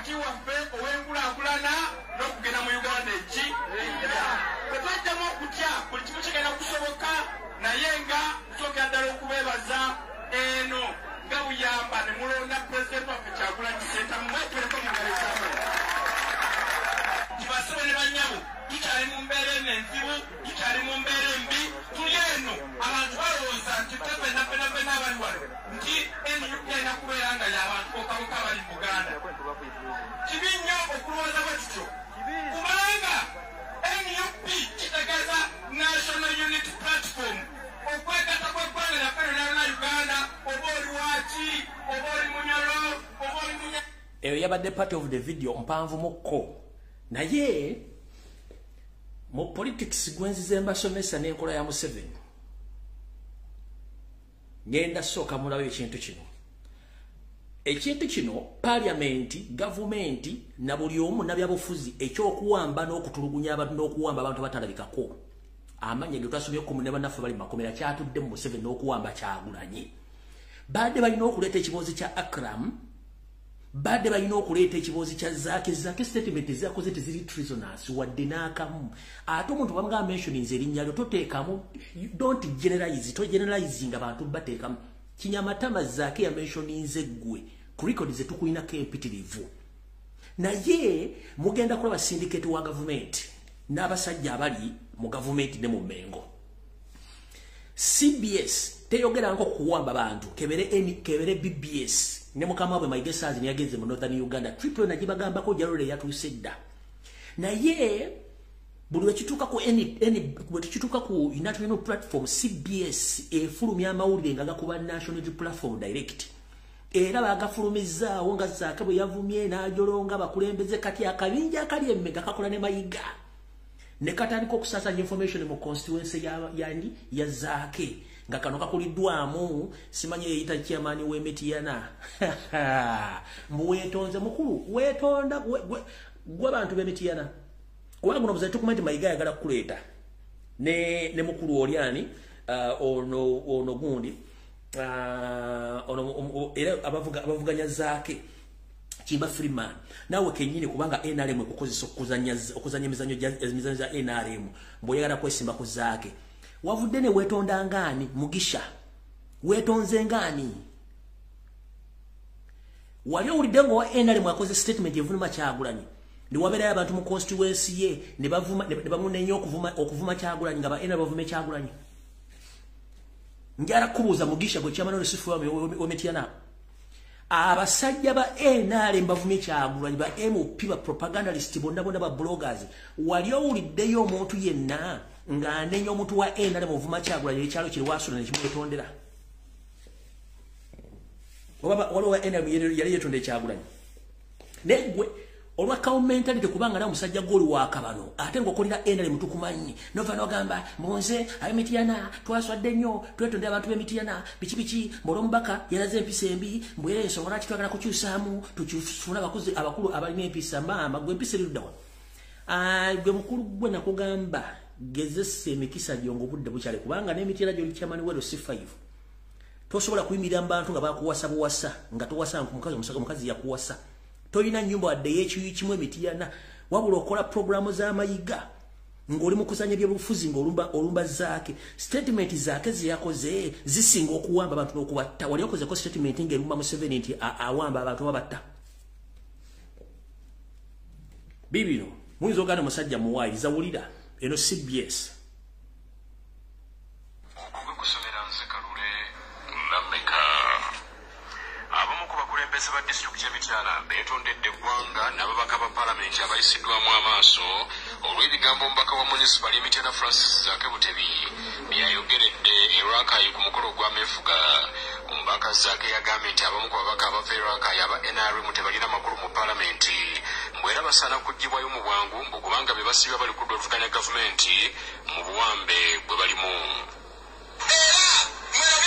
wakati waffe ow'enkulaakulana n'okugenda mu Uganda eki bwe twajjamu okutya buli kimu kigenda kusoboka naye nga tusookera ddala okubeebaza eno nga buyamba ne mulonda pulezidenti waffe Kyagulanyi Ssentamu mwekubireko mu ngalo ez'amaanyi. Tibasebo ne bannyabo tukyali mu mbeera eno enzibu, tukyali mu mbeera embi, tuli eno abantu balowooza nti ffenna ffenna ffenna abali wano nti NUP erina kubeera nga y'abantu bokka bokka abali mu Buganda. Kibi nnyo okulowooza bwe tutyo kubanga NUP kitegeeza National Unity Platform, okwegatta kw'eggwanga lyaffe lyonna lyonna Uganda, oba oli waaki, oba oli Munyoro, oba oli Munya. Eyo yabadde part of the video mpanvu mukko, naye mu politics gwenzize mbasomesa n'enkola ya Museveni. Ngenda sooka mulabe ekintu kino. Ekintu kino parliament, gavumenti na buli omu nabyabufuzi ekyokuwamba n'okutulugunya abantu n'okuwamba abantu abatalabikako. Amanya ge twasomye ku ne bannaffe bali makomera kyatudde mu Museveni n'okuwamba Kyagulanyi. Badde balina okuleeta ekiboozi kya Akram, badde balina okuleeta ekiboozi kya Zaake. Zaake statement zakoze teziri treasonous wadde n'akamu. Ate omuntu bamugamba mentioninze erinnya lyo toteekamu, don't generalize, to generalizing abantu bateekamu. Kinyamatama Zaake ya mentioninze ggwe ku record ze tukulinako empitirivu. Naye mugenda kulaba syndicate wa gavumenti n'abasajja abali mu gavumenti ne mu Mmengo. CBS teyogerangako kuwamba bantu, kebere BBS ne mukama wabwe Mayiga Saazi ne yagenze mu Northern Uganda triple nagibagambako jalole yatuuse dda. Naye buli lwekituuka ku bwe tukituuka ku National Platform, CBS efulumya amawulire nga gakuba National Platform direct. Era bagafulumizzaawo nga Zaake bwe yavumye n'ajolonga bakulembeze. Kati akabinja akali emmega kakola ne Mayiga ne katandika okusaasaanya information mu constituency yani ya Zaake, nga kano kakuliddwamu simanyi eyita chairman w'Emitiyana. Mbu weetonze mukulu, weetonda gwe abantu b'Emitiyana, kubanga guno obuzayi tukumanyi nti Mayiga ayagala kukuleeta ne mukulu oli ani ono gundi ono era abavuganya Zaake Kimba Freeman naawe kennyini, kubanga NRM ekukozesa okuzanya emizannyo za NRM mbw'oyagala kwesimba ku Zaake. Wavudde ne weetonda ngaani? Mugisha weetonze ngaani? Wali owulidde nga owa NRM akoze statement evunuma Kyagulanyi ne wabeerayo abantu mu constituency ye ne bamunenya okuvuma Kyagulanyi, nga ba NRM bavume Kyagulanyi? Njala kubuuza Mugisha gwe chairman w'olusifu w'Emitiyana, abasajja ba NRM bavumye Kyagulanyi, ba MP, ba propagandalist bonna bonna, ba bloggers, wali owuliddeyo omuntu yenna ng'anenya omuntu wa NRM ovuma Kyagulanyi ekyalo kiri wasula ne kimwetondera? Oba waliwo wa NRM yali yetonda Kyagulanyi? Naye gwe olwa cow mentality, kubanga nawe omusajja gw'oli wakabano ate ng'okolera NRM tukumanyi, nova n'ogamba mbunze ab'Emitiyana twaswadde nnyo, twetondera abantu b'Emitiyana biki biki, mbw'olwomubaka yalaze empisa embi, mbwera ensonga lwaki twagala kukyusaamu tukifune abakozi abakulu abalina empisa. Maama gwe empisa eriruddawa? Gwe mukulu gwe nakugamba gezesa emikisa gyo ng'obudde bukyali, kubanga n'Emitiyana gy'oli chairman wa LC5 tosobola kuyimirira mu bantu nga bakuwasa buwasa, nga towasa omukazi yakuwasa, tolina nnyumba wadde y'ekiyi kimu Emitiyana, wabula okola puroguramu z'amayiga ng'oli mu kuzanya byobufuzi ng'olumba olumba Zaake. Statement Zaake ze yakoze zisinga okuwamba abantu n'okubatta. Wali okozeko statement ng'erumba Museveni nti awamba abantu babatta? Bibino muyinza oganda musajja muwaayiriza. Wulira eno CBS. Kusomera nze Kalule Nameka. Abamu ku bakulembeze ba disitulikiti y'Emityana beetondedde eggwanga n'ababaka ba paalamenti abayisiddwamu amaaso olw'ebigambo omubaka wa munisipaali y'Emityana Francis Zaake Butebi byayogeredde e Lwakayi ku mukolo ogw'ameefuga. Omubaka Zaake yagambye nti abamu ku babaka abava e Lwakayi aba NRM tebalina makulu mu paalamenti, mbwe era basaana kuggyibwayo mu bwangu, mbu kubanga be basiba bali kudda oluvuganya gavumenti mu buwambe bwe balimu.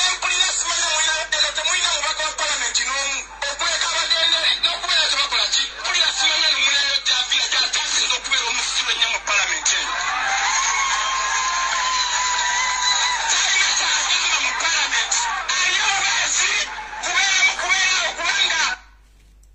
Mpulira simanyi mulina eno temulina mubaka wa palamenti n'omu okuleka abagenda n'okubeera tebakola ki. Mpulira simanyi eno mulinayo Javira gyatasinza okubeera omusiru ennyo mu palamenti eyo. Talina kyagamba mu palamenti, alina obubeezi kubeera mu kubeerawo kubanga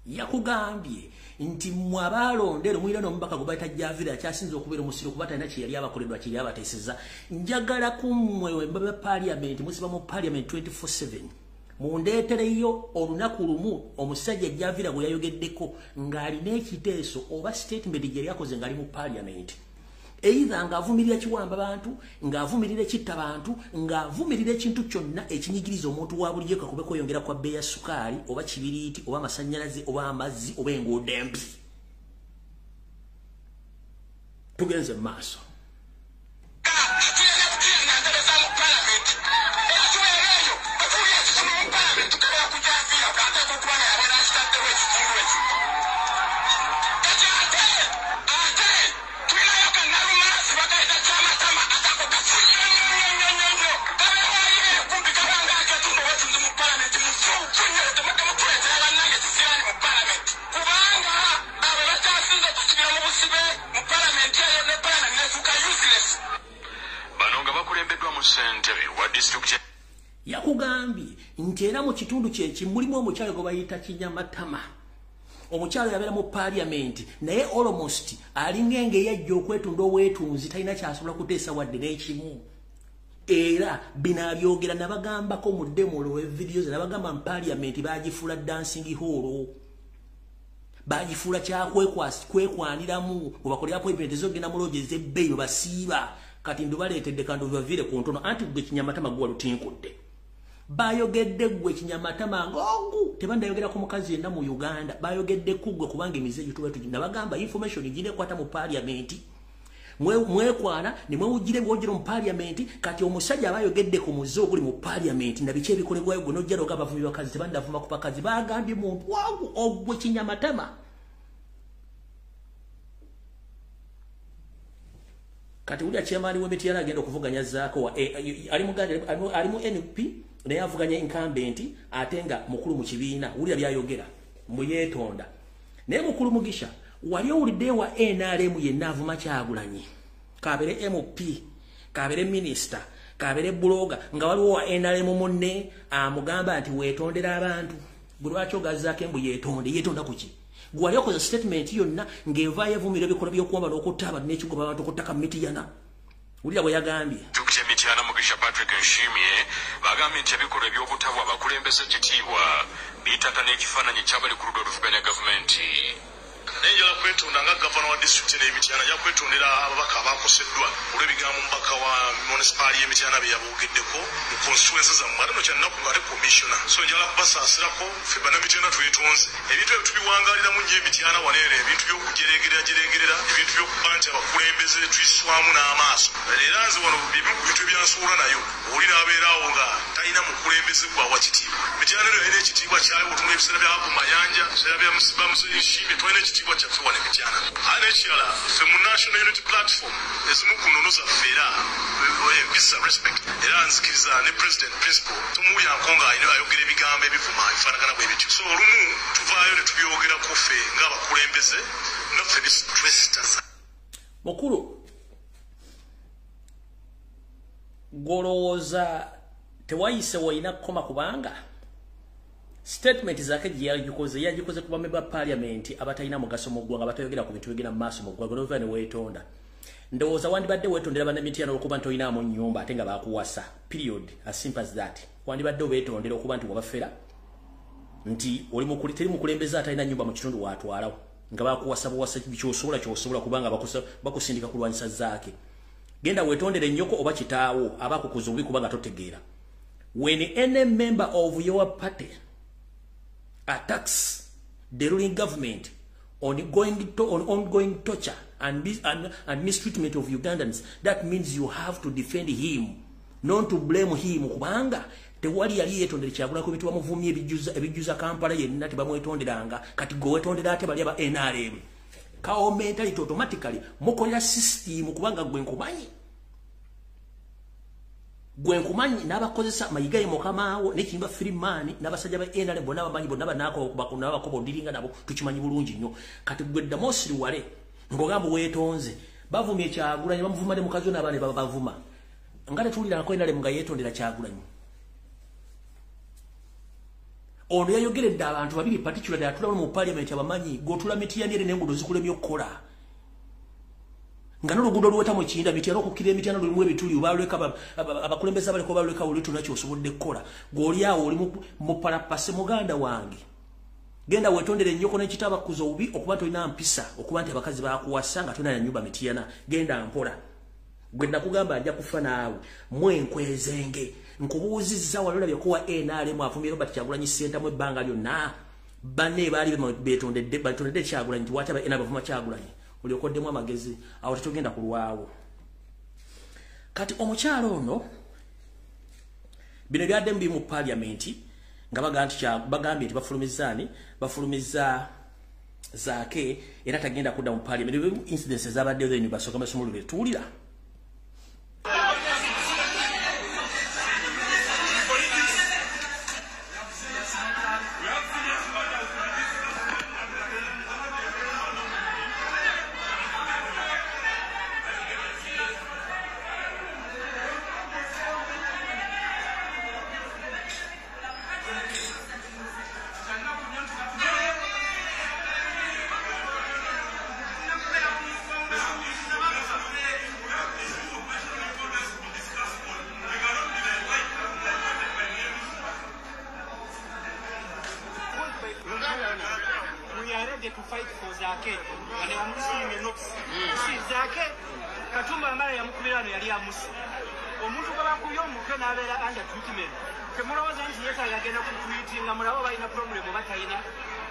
Yakugambye Nti mmwe abaalonda ero mulina n'omubaka gwe bayita Javira akyasinze okubeera omusiro kuba talina kye yali abakoleddwa kye yali abateesezza. Njagala ku mmwe ba parliament, musiba mu parliament 24/7. Mundeetereyo olunaku lumu omusajja Javira gwe yayogeddeko ng'alina ekiteeso oba statement gye yali akoze ng'ali mu parliament. Either ng'avumirira kiwamba bantu, ng'avumirira ekitta bantu, ng'avumirira ekintu kyonna ekinyigiriza omuntu wa bulijjo kakube kweyongera kwa bbeeyi ya sukaali oba kibiriiti oba amasannyalaze oba amazzi oba enguudo embi. Tugenze mu maaso. Yakugambye nti era mu kitundu kye mulimu omukyalo gwe bayita Kinyamatama. Omukyalo yabeera mu parliament naye almost alinga engeyajja okwetunda obwetunzi, talina kyasobola kuteesa wadde n'ekimu. Era bino abyogera nabagambako mu demo olw'evidiyo ze nabagamba mu parliament bagifuula dancing hall, bagifuula kyakwekwaniramu webakolera appointment ezogenda mu lodge ez'ebbeeyi basiiba. Kati ndubaleetedde kantu baviire ku ntono anti gwe Kinyamatama gwe walutinkudde. Bayogedde gwe Kinyamatama ng'ogu tebandayogera ku mukazi yenna mu Uganda, bayogedde ku gwe kubanga emize gituba nabagamba information ginekwata mu parliament. Mwekwana ne mwewugire bwogera mu parliament. Kati omusajja abayogedde ku muze oguli mu parliament na biki ebikolebwayo gwe n'ojja n'ogamba bavumi bakazi tebandavuma ku bakazi, bagambye muntu wangu ogwe Kinyamatama. Kati ulya chairman w'Emityana agenda okuvuganya Zaako ali Muganda ali mu NP naye avuganya incumbent ate nga mukulu mu kibiina. Wulira byayogera muyeetonda. Naye mukulu Mugisha wali owulidde wa NRM yenna avuma Kyagulanyi, kabere MP, kabere minister, kabere blogger, nga waliwo wa NRM munne amugamba nti weetondera abantu. Gwe lwaki ogazaako embu yeetonde? Yeetonda ku ki? Gwali okoze statement yonna ng'evaayo evumira ebikolwa by'okuwamba n'okutta abantu n'ekigoba abantu ku ttaka mu Mityana. Wulira bwe yagambye. Disitulikiti y'e Mityana Mugisha Patrick Nshimye bagambye nti ebikolwa eby'obutabwa abakulembeze ekitiibwa biitata n'ekifaananyi ky'abali ku ludda oluvuganya gavumenti. Naye njagala kwetonda nga gavana wa disitulikiti n'e Mityana, nja kwetondera ababaka abakoseddwa olw'ebigambo omubaka wa munisipaali y'e Mityana bye yaboogeddeko mu constituency zammwe. Ate no kyannaku ng'ate commissioner, so njagala kubasaasirako ffe bannamityana twetonze. Ebintu ebyo tubiwangaaliramu nnyo e Mityana wano eno, ebintu by'okujereegerera, ebintu by'okuba nti abakulembeze tuyiswamu n'amaaso. Era nze wano bimu ku bintu ebyansuula nayo, oli n'abeeraawo nga talina mukulembeze gwawa kitiibwa. Mityana eno yalina ekitiibwa kyayo, otunula ebiseera bya ku Mayanja, ebiseera bya Nshimye, twalina ekitiibwa kyaffe wano e Mityana. Ate n'ekirala, ffe mu National Unity Platform ezimu ku nnono zaffe era empisa respect, era nzikiriza ne president principal tumuwulirako nga ayogera ebigambo ebivuma ebifaanagana bwe bityo. So olumu tuvaayo ne tubyogerako ffe ng'abakulembeze naffe twesitaza. Mukulu, gw'olowooza tewayise woyina kukoma kubanga statement zake gye yagikoze ku bamemba ba parliament abatalina mugaso mu ggwanga, abatayogera ku bintu bigenda mu maaso mu ggwanga, n'ova ne weetonda. Ndowooza wandibadde weetondera bannamityana olw'okuba nti olinamu nnyumba ate nga baakuwasa, period, as simple as that. Wandibadde obeetondera okuba nti wabafera nti oli teri mukulembeze atalina nnyumba mu kitundu waatwalawo nga baakuwasa buwasa kyosobola kyosobola kubanga bakusindika kulwanyisa Zaake. Genda weetondere nnyoko oba kitaawo aba akukuza obubi kubanga totegeera. When any member of your party attacks the ruling government on ongoing torture and mistreatment of Ugandans, that means you have to defend him, not to blame him. Kubanga tewali yali yeetondera Kyagulanyi ku bintu bamuvumye ebijjuza Kampala yenna tebamwetonderanga. Kati gwe weetondera ate bali aba NRM. Kawo mentality automatically mukolera system kubanga gwe nkumanyi. Gwe nkumanyi n'abakozesa Mayiga ye mukamaawo n'ekiyimba Freeman n'abasajja ba NRM bonna bamanyi bonna banaako ndiringa nabo tukimanyi bulungi nnyo. Kati gwe Damosiri Wale ng'ogamba weetonze, bavumye Kyagulanyi, bamuvuma ne mukazi we n'abaana babavuma. Nga tetuwulirangako NRM nga yeetondera Kyagulanyi. Ono yayogeredde abantu babiri particularly atula mu parliament abamanyi gotula Mityana ere n'enguudo zikulemye okukola. Nga n'oluguudo oluweta mu Kiyinda Mityana okukkira Mityana lulimu ebituli balweka abakulembeze abaliko balweka olutula ky'osobodde kukola. Gw'oli awo oli mu palapase muganda wange. Genda wetondere ennyoko n'ekitaba kuzo obubi okuba tolina mpisa okuba nti abakazi bakuwasa nga tolina na nnyumba Mityana. Genda mpola. Gwe nakugamba ajja kufa naawe. Mwenkwezenge. Nkubuuzizza wali olabye kuwa NRM avumye Robert Kyagulanyi Ssentamu ebbanga lyonna. Banne baali betondedde Kyagulanyi nti waki aba NRM bavuma Kyagulanyi. Olyokoddemu amagezi awo tetugenda kulwawo. Kati omukyalo ono bino byaddemu biri mu parliament nga bagambye nti bafulumizza bafulumizza Zaake era tagenda kudda mu parliament. Incidences zabaddeyo then basooka basumulule tuwulira. To fight for Zaake and I'm seeing a notice. See Zaake Katumba Wamala yamukubira wano yali amusi. Omuntu gwe bakubye omutwe n'abeera under treatment. Temulowooza nti yeetaaga agenda kutreatinga mulaba balina problem oba talina.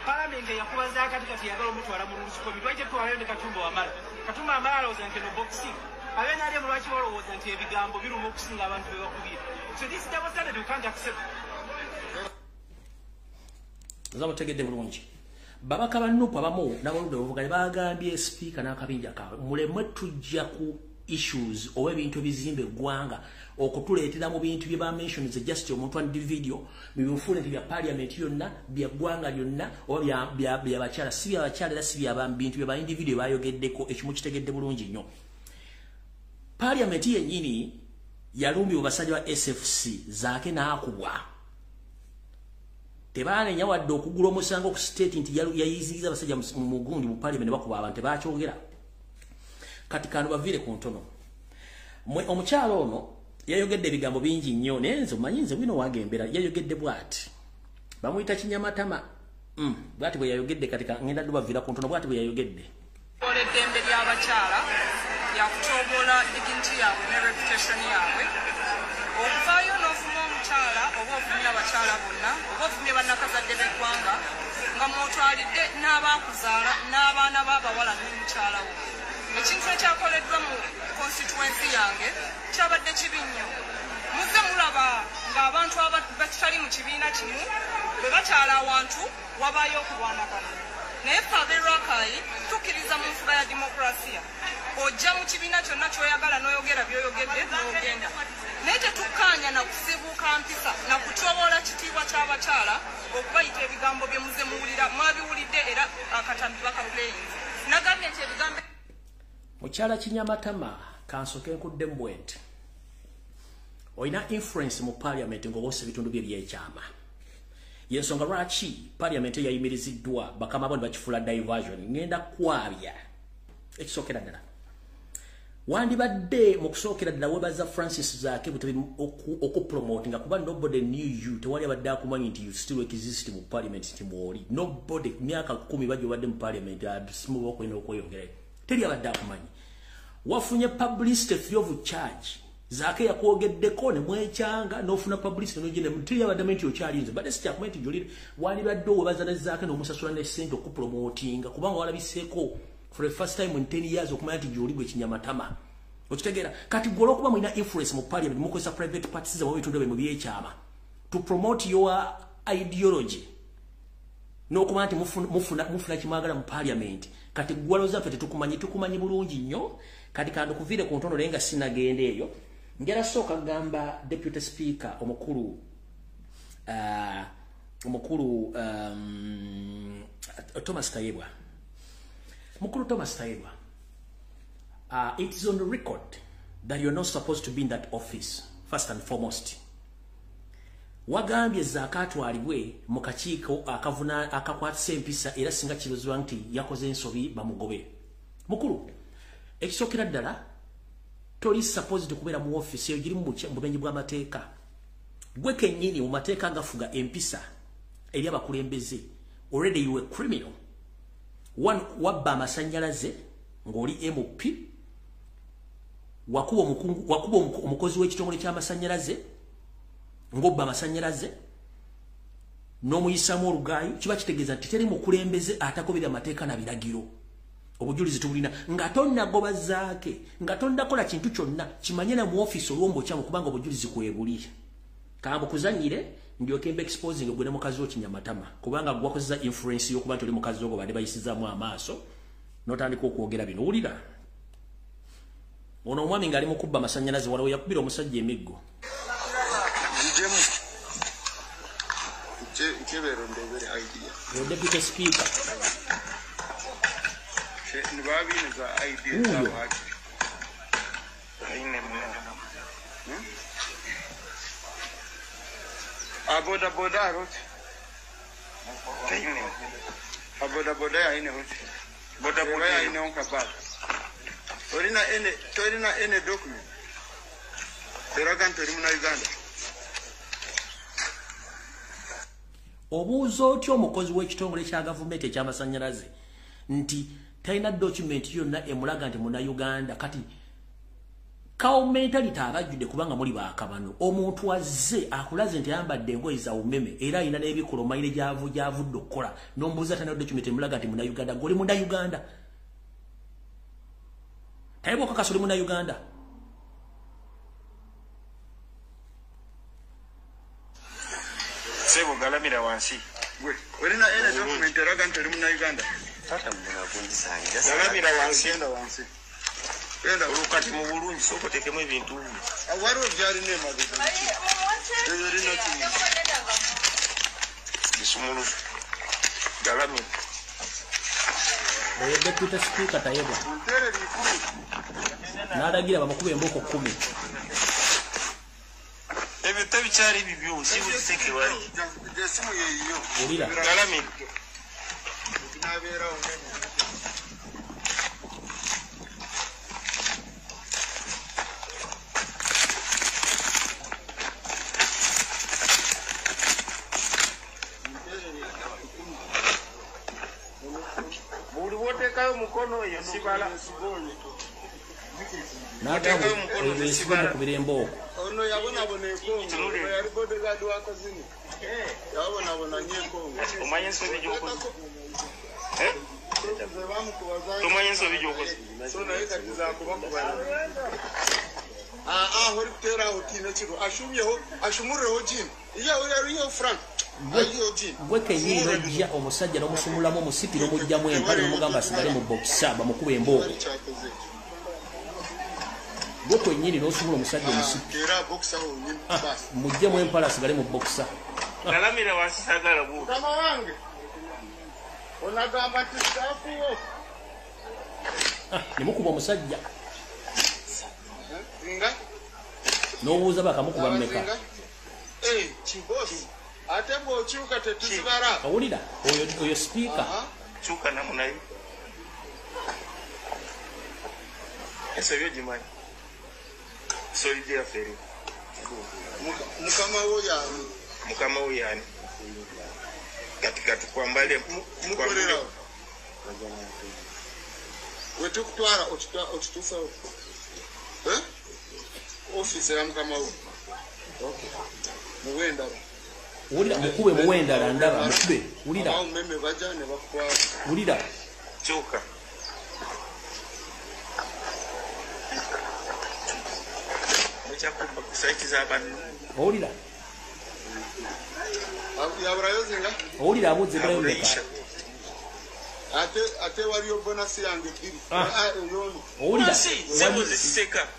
Parliament yakuba Zaake ati kati yagala omutwala mu Rules Committee. Lwaki tetwalayo ne Katumba Wamala? Katumba Wamala alowooza nti eno boxing. AbeNRM lwaki balowooza nti ebigambo biruma okusinga abantu be bakubye? So this double standard we can't accept. Nza mutegedde bulungi. Babaka ba NUP abamu n'abaludde obuvuganya bagambye sipiika n'akabinja kaabwe mulemwe tujja ku issues oba ebintu ebizimba eggwanga okutuleetera mu bintu bye bamentions just omuntu andi video bibifuule nti bya parliament yonna bya ggwanga lyonna oba bya bakyala si bya bakyala era si bya bintu bya ba individual bayogeddeko ekimu kitegedde bulungi nnyo. Parliament yennyini yalumbibwa basajja ba SFC Zaake n'akubwa. Tebaanenya wadde okugula omusango ku state nti yayiziyiza abasajja mu gundi mu parliament bakuba abantu tebakyogera. Kati kano baviire ku ntono. Mwe omukyalo ono yayogedde ebigambo bingi nnyo naye nze omanyi nze bwino wange embeera yayogedde bw'ati. Bamuyita Kinyamatama. Bw'ati bwe yayogedde kati ngenda dubaviira ku ntono bw'ati bwe yayogedde. Eddembe ly'abakyala lyakutyoboola dignity yaabwe ne reputation yaabwe. Okuvaayo n'ovuma omukyala oba ovumye abakyala bonna oba ovumye bannakazadde b'eggwanga nga mw'otwalidde n'abaakuzaala n'abaana b'abawala n'omukyala wo. Ekintu ekyakoleddwa mu constituency yange kyabadde kibi nnyo. Muzze mulaba ng'abantu abatali mu kibiina kimu bwe bakyala awantu wabaayo okulwanagana. Naye ffe ab'e Rakai tukkiriza mu nfuga ya demokurasiya. Ojja mu kibiina kyonna ky'oyagala n'oyogera by'oyogedde n'ogenda. Naye tetukkaanya na kusibuuka mpisa na kutyoboola kitiibwa ky'abakyala okubayita ebigambo bye muze muwulira mwabiwulidde era akatambi bakapuleyinzi. Nagambye nti ebigambo. Mukyala Kinyamatama kansooke nkuddemu bwe nti olina influence mu parliament ng'owosa ebitundu bye ebyekyama. Yensonga lwaki parliament yayimiriziddwa bakama bo ne bakifuula diversion. Ngenda kwabya ekisookera ddala. Wandibadde mu kusookera ddala weebaza Francis Zaake Butebi okupromotinga kuba nobody knew you. Tewali abadde akumanyi nti you still exist mu parliament nti mwoli. Nobody myaka 10 bajja obadde mu parliament asimuba okwenda okweyongerayo. Teri abadde akumanyi. Wafunye publicity free of charge. Zaake yakwogeddeko ne mwekyanga n'ofuna publicity n'ogenda teri abadde amanyi nti okyalinze. Badde sikyakumanyi nti gy'oli wandibadde oweebaza ne Zaake n'omusasula ne ssente okupromotinga kubanga walabiseeko for the first time in 10 years okumanya nti gy'oli gwe Kinyamatama. Okitegeera? Kati gwe olw'okuba mulina influence mu parliament mukozesa private parties zammwe ebitundu bye mu byekyama to promote your ideology n'okumanya nti mufuna kimwagala mu parliament. Kati gwe alowooza ffe tetukumanyi, tukumanyi bulungi nnyo. Kati kandukuviire ku ntono naye nga sinagenda eyo. Njala sooka kugamba Deputy Speaker omukulu Thomas Tayebwa. Mukulu Thomas Tayebwa, it is on the record that you're not supposed to be in that office, first and foremost. Wagambye Zaake atwalibwe mu kakiiko akakwatisa empisa era singa kirozebwa nti yakoze ensobi bamugobe. Mukulu, ekisookera ddala toli supposed kubeera mu office eyo giri mu bumenyi bw'amateeka. Gwe kennyini mu mateeka agafuga empisa eri abakulembeze, already you a criminal. One, wabba amasannyalaze ng'oli MP, wakuba omukozi w'ekitongole ky'amasannyalaze ng'obba amasannyalaze n'omuyisaamu olugaayo, kiba kitegeeza nti teri mukulembeze atakobera amateeka na biragiro. Obujulizi tubulina nga tonnagoba Zaake, nga tonnakola kintu kyonna kimanye na mu ofiisi olwombo kyamu, kubanga obujulizi kwebuli. Kambukuzanyire ndyoke mbe exposing gwe ne mukazi wo kinyamatama, kubanga gwakozesa influence y'okuba nti oli mukazi wo badde bayisizaamu amaaso n'otandika okwogera bino. Wulira ono omwami ng'ali mu kubba amasannyalaze, waliwo yakubira omusajja emiggo. Yo deputy speaker Aboda boda rote. Aboda boda ya ine rote. Boda boda ya ine onka bad. Orina ene torina ene document. Teraga ntori muna Uganda. Obuuza otya omukozi w'ekitongole kya gavumenti eky'amasannyalaze nti talina document yonna emulaga nti muna Uganda? Kati kawo mentality abajjudde kubanga muli baakabano. Omuntu azze akulaze nti ayambadde engoye za umeme era alina n'ebikola omayire gy'avudde okukola, n'omubuuza talina document emulaga nti muna Uganda. Gwe oli muna Uganda? Tayeba okakasa oli muna Uganda? Sebo galamira wansi. Gwe olina ene document eraga nti oli muna Uganda? Tata muna kundisanga. Galamira wansi, enda wansi. Enda olukati mu bulungi soko tekemu ebintu. Waliwo byalina emabega. Ebyo olina kimu. Bisumulu. Galamira. Oyo deputy speaker Tayebwa n'alagira bamukube emboko 10. Ebyo tebikyali bibyo, si buziteke wali. Esimu yeeyo. Wulira. Galamira. Nabeerawo. Buli bw'oteekayo mukono eyo sibala. N'ataamu embooko. Ono yabonabona e Congo, yali bodyguard wa Kazini. Yabonabona nnyo e Congo. Omanyi ensobi gy'okoze? Tomanyi ensobi gy'okoze? So naye kati zakubakuba. Aho orikuteera aho tiine kiro ashumyeho ashumureho jini. Iye oriyo Frank. Gwe kennyini n'ojja omusajja n'omusumulamu omusipi n'omugyamu empale n'omugamba asigale mu bokisa bamukuba embooko. Gwe kennyini n'osumula omusajja omusipi. Muggyemu empale asigale mu bokisa. Galamira wansi saagala bw'otyo. Mukama wange onagamba nti sitaafuwo. Ne mukuba omusajja. N'obuuza bakamukuba mmeka. Kibosi. Ate bw'okyuka tetuzibala. Owulira oyo speaker. Kyuka namunayo. Ensobi ogimanyi. Solid yaffe eri. Mukama wo y'ani? Mukama wo y'ani? Kati katukwambale. Mukolera. We tukutwala okituusawo. Ofiisi ya mukama wo. Okay. Muwe endala. Wulira mukube muwe endala ndaba mukube. Wulira. Abawumeme bajja ne bakutwala. Wulira. Kyuka. Owulira. Yaburayo zinga? Owulira abuuza ebulayo mmeka? Ate waliyo bonasi yange bbiri. Owulira.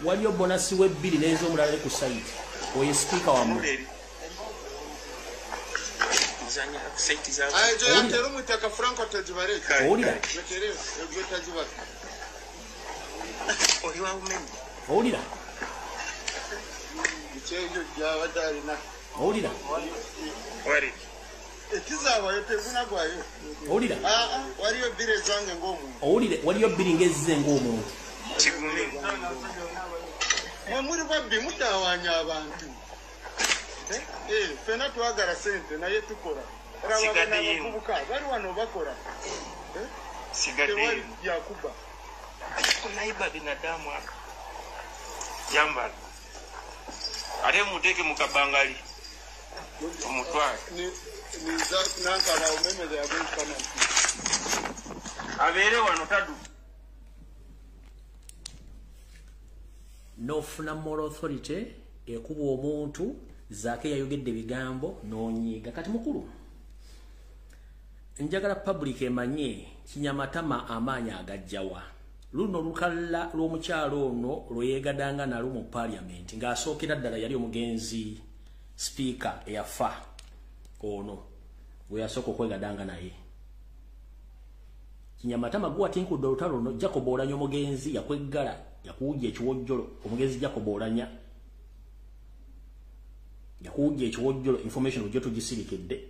Waliyo bonasi we bbiri n'ez'omulala ali ku site. Oyo sipiika wammwe. Owulira. Owulira. Owulira? Ekizaawayo tegunagwayo. Owulira? Waliyo bbiri ezange ng'omuntu. Owulire, waliyo bbiri ng'ezze ng'omuntu. Mwe muli babbi mutawaanya abantu. Ffenna twagala ssente naye tukola. Abavubuka bali wano bakola. Tewali byakuba. Naiba binadamu hapa. Jambala. Ate muteke mukabangali. Omutwale. Nankala umeme ya kama. Abeere wano tadu. Nofuna moral authority ekuba omuntu Zaake yayogedde bigambo n'onyiiga. Kati mukulu, njagala public emanye Kinyamatama amaanyi agajjawa. Luno lukalala lw'omukyalo ono lwe yeegadanga nalwo mu parliament ng'asookera ddala yali omugenzi speaker eyafa ono gwe yasooka okwegadanga naye. Kinyamatama gwatinkudde olutalo luno. Jacob Olanya omugenzi yakweggala, yakuwujja ekiwojjolo. Omugenzi Jacob Olanya yakuwujja ekiwojjolo, information ojjo tugisirikedde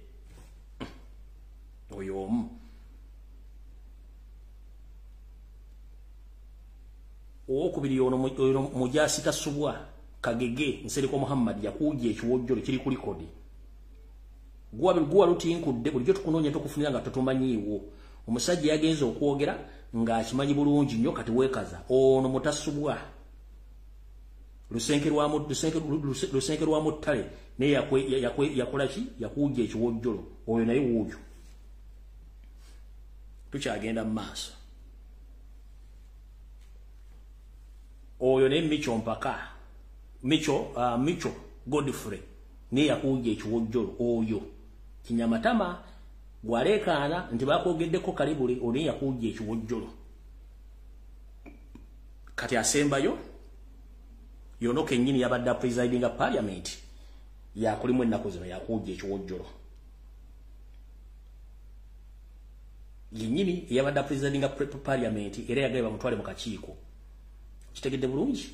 oyo omu. Owokubiri ono Mujasi Tasubwa Kagege Nsereko Muhammad yakuwujja ekiwojjolo kiri ku likodi. Gwa lutinkudde bulijjo tukunoonya tukufunira nga totumanyiiwo. Omusajja yagenze okwogera ng'akimanyi bulungi nnyo kati weekaza. Ono Mutasubwa Lusenke lwa Muttale naye yakola ki? Yakuwujja ekiwojjolo. Oyo naye wuuyo. Tukyagenda mu maaso. Oyo naye Micho Mpaka, Micho Godfrey naye yakuwujja ekiwojjolo. Oyo Kinyamatama gwaleekaana nti bakwogeddeko kalibuli, oyo naye yakuwujja ekiwojjolo. Kati asembayo yono kennyini yabadde presiding parliament yakulimu ennaku zino yakuwujja ekiwojjolo. Yennyini yabadde presiding parliament era yagala bamutwale mu kakiiko. Kitegedde bulungi?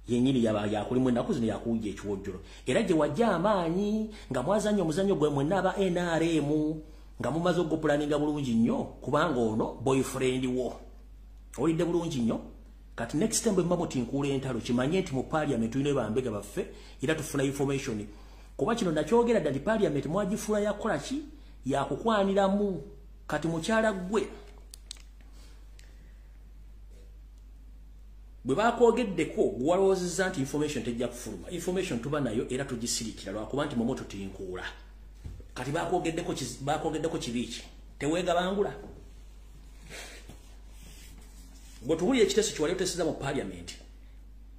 Yennyini yakulimu ennaku zino yakuwujja ekiwojjolo. Era gye wajja amaanyi nga mwazannya omuzannyo gwe mwenna aba NRM nga mumaze okugupulaninga bulungi nnyo, kubanga ono boyfriend wo. Owulidde bulungi nnyo? Kati next time bwe muba mutinkuula entalo kimanye nti mu parliament tulina bambega baffe era tufuna information. Kuba kino nakyogera dda nti parliament mwagifuula yakola ki? Yakukwaniramu. Kati mukyala ggwe bwe bakwogeddeko walowoozezza nti information tejja kufuluma. Information tuba nayo era tugisirikira lwakuba nti momo tutinkuula. Kati bakwogeddeko kibi ki? Teweegabangula. Bwe tuwulira ekiteeso kye wali oteesezza mu parliament,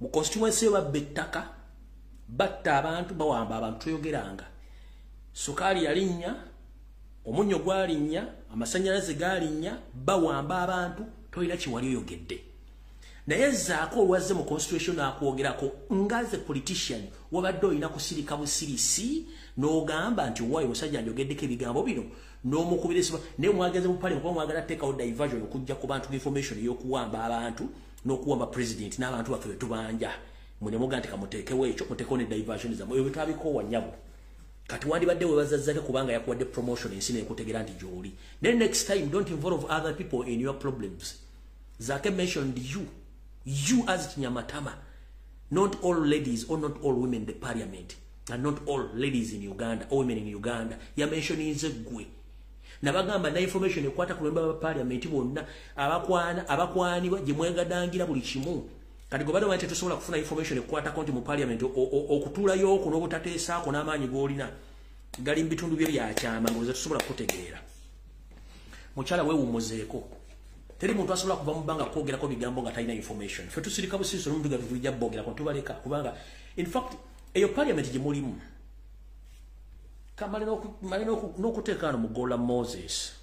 mu constituency yo babba ettaka, batta abantu, bawamba abantu, toyogeranga. Sukaali yalinnya, omunnyo gwalinnya, amasannyalaze galinnya, bawamba abantu, tolina kye wali oyogedde. Naye Zaake olwazze mu constitution akwogerako nga ze politician wabadde olina kusirika busirisi n'ogamba nti owaayo omusajja anjogeddeko ebigambo bino n'omukubira esimu. Naye mwageze mu parliament kuba mwagala teekawo diversion okujja ku bantu information ey'okuwamba abantu n'okuwamba president n'abantu baffe be tubanja. Mwe ne mugamba nti kamuteekewo ekyo, muteekewo ne diversion zammwe. Ebyo twabikoowa nnyabo. Kati wandibadde weebaza Zaake kubanga yakuwadde promotion ensi n'ekutegeera nti gy'oli. Then next time don't involve other people in your problems. Zaake mentioned you. You as Kinyamatama, not all ladies or not all women in the parliament, and not all ladies in Uganda or women in Uganda. Ya mentioninze gwe. Nabagamba na information ekwata ku member ba parliament bonna abakwana abakwanibwa gye mwegadangira buli kimu. Kati gwe bado wante tusobola kufuna information ekwata konti mu parliament okutuulayo okwo n'obutateesaako n'amaanyi g'olina gali mu bitundu byo byakyama ng'oza tusobola kukutegeera. Mukyala weewummuzeeko. Teri muntu asobola kuva mu bbanga kwogerako bigambo nga talina information. Ffe tusirika busiriso n'omubiga tujja boogerako tubaleka kubanga in fact eyo parliament gye mulimu. Kamale n'okuteeka wano mu Gola Moses.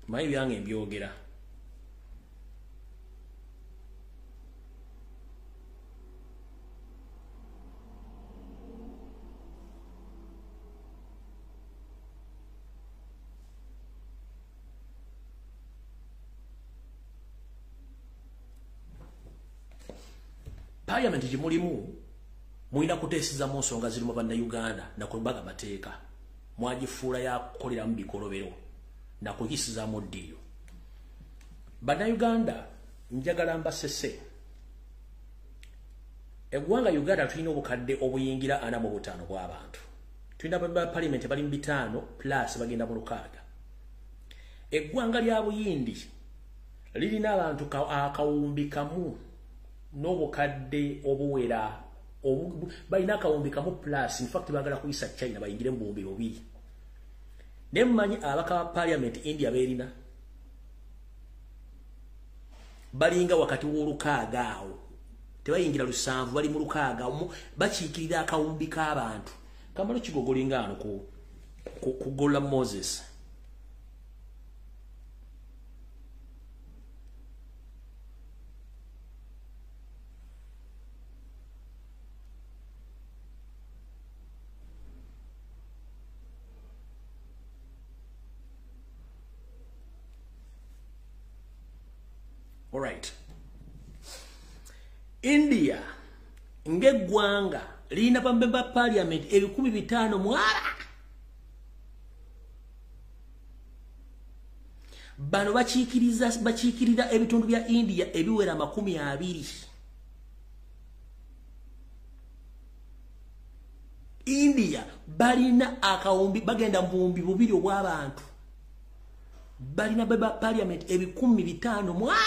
Manyi byange mbyogera. Parliament gye mulimu Mulina kuteeseza mu nsonga zirimu bannayuganda nakubaga mateeka. Mwagifuula yakukoleramu bikolobero nakuyisizaamu ddiyo. Bannayuganda njagala mbasese. Eggwanga Uganda tulina obukadde obuyingira 45 bw'abantu. Tulina ba parliament bali mu 5 plus bagenda mu 6. Eggwanga lya Buyindi lirina abantu akawumbi kamu n'obukadde obuwera balina akawumbi kamu plus, in fact baagala kuyisa China bayingire mu 2000. Ne mmanyi abaka ba parliament India beerina balinga wakati w'olukaaga awo, tebayingira 7, bali mu 6, bakiikirira akawumbi k'abantu. Kamalo kigogolinga ano ku Gola Moses. All right. India ng'eggwanga lirina bamemba parliament 5,000. Bano bakiikirira ebitundu bya India ebiwera 20. India balina akawumbi bagenda mu 2,000 obw'abantu. Balina beba parliament 5,005.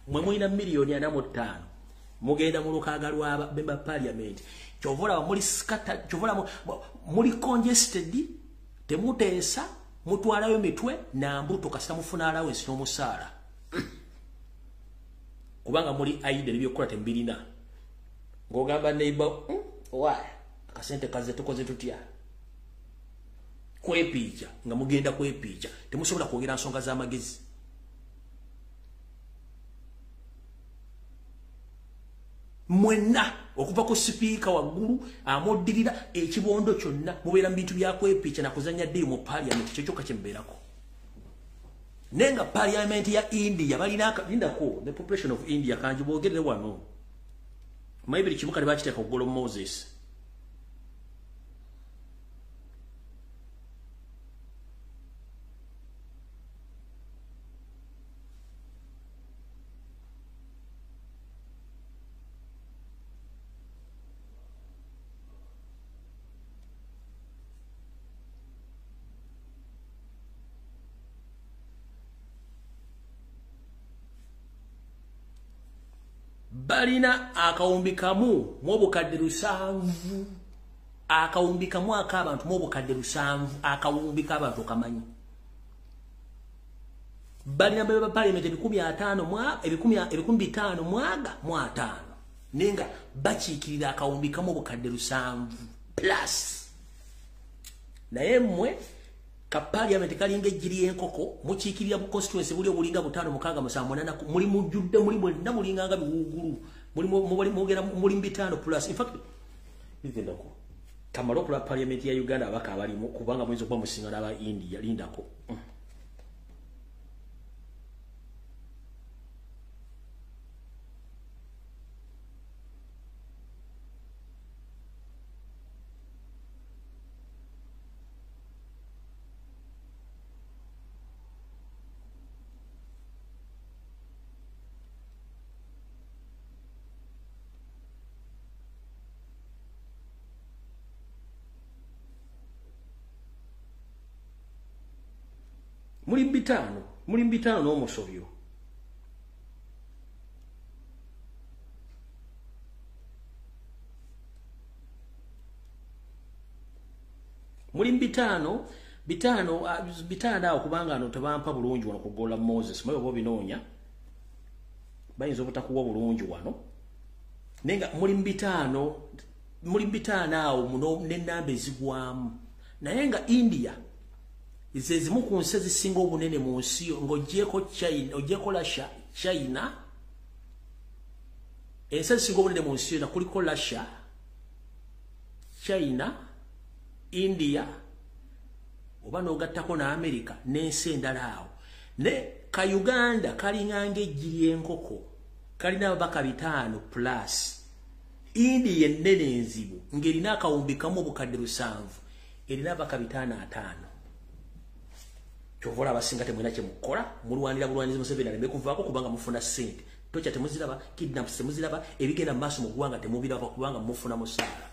Mwe mulina 45,000,000. Mugenda mu lukaaga lwa member parliament. Kyova muli scatter, kyova muli congested, temuteesa, mutwalayo mitwe na mbuto kasita mufuna allowance n'omusaala. Kubanga muli aide ebyokukola tembirina. Ng'ogamba neighbor, why? Akasente kaze tukoze tutya? Kwepiija, nga mugenda kwepiija. Temusobola kwogera nsonga z'amagezi. Mwenna okuva ku sipiika waggulu amoddirira ekibondo kyonna mubeera mu bintu bya kwepiica na kuzannya ddiiru mu parliament, kyo kyokka kye mubeerako. Naye nga parliament ya India balina lindako the population of India kangi boogerere wano. Maybe kimu kale bakiteeka ku Golo Moses. Balina akawumbi kamu mu 7,000, akawumbi kamu ak'abantu mu 7,000, akawumbi k'abantu kamanyi. Balina beba parliament 5,000 nenga bakiikirira akawumbi kamu 7,000 plus. Naye mmwe ka parliament kalinga ejjiri y'enkoko mukiikirira bu constituency buli obulinga 5, 6, 7, 8, muli mujjudde muli mwenna mulinga nga biwuugulu muli mwogera muli 5 plus. In fact lindako kamalo kula parliament ya Uganda abaka abalimu kubanga muyinza okuba musinga n'aba India. Lindako muli 5 n'omusobyo. Muli 5 awo kubanga ano tebampa bulungi wano kugola Moses. Mwe oba binoonya bayinza obutakuwa bulungi wano, naye nga muli 5 awo muno n'ennamba ezigwamu. Naye nga India ezimu ku nsi ezisinga obunene mu nsi ng'oggyeko China, oggyeko Russia, China, ensi ezisinga obunene mu nsi yonna kuliko Russia, China, India, oba n'ogattako ne America n'ensi endala awo. Ne ka Uganda kalinga ng'eggi ly'enkoko, kalina ababaka 5 plus. India ennene enzibu ng'erina 1,700,000 erina ababaka 505. Kyova olaba abasinga temulina kye mukola, mulwanira bulwanizi Museveni aleme kuvaako kubanga mufuna ssente. Tocha temuziraba, kidnaps temuziraba, ebigenda mu maaso mu ggwanga temubiraba kubanga mufuna musaala.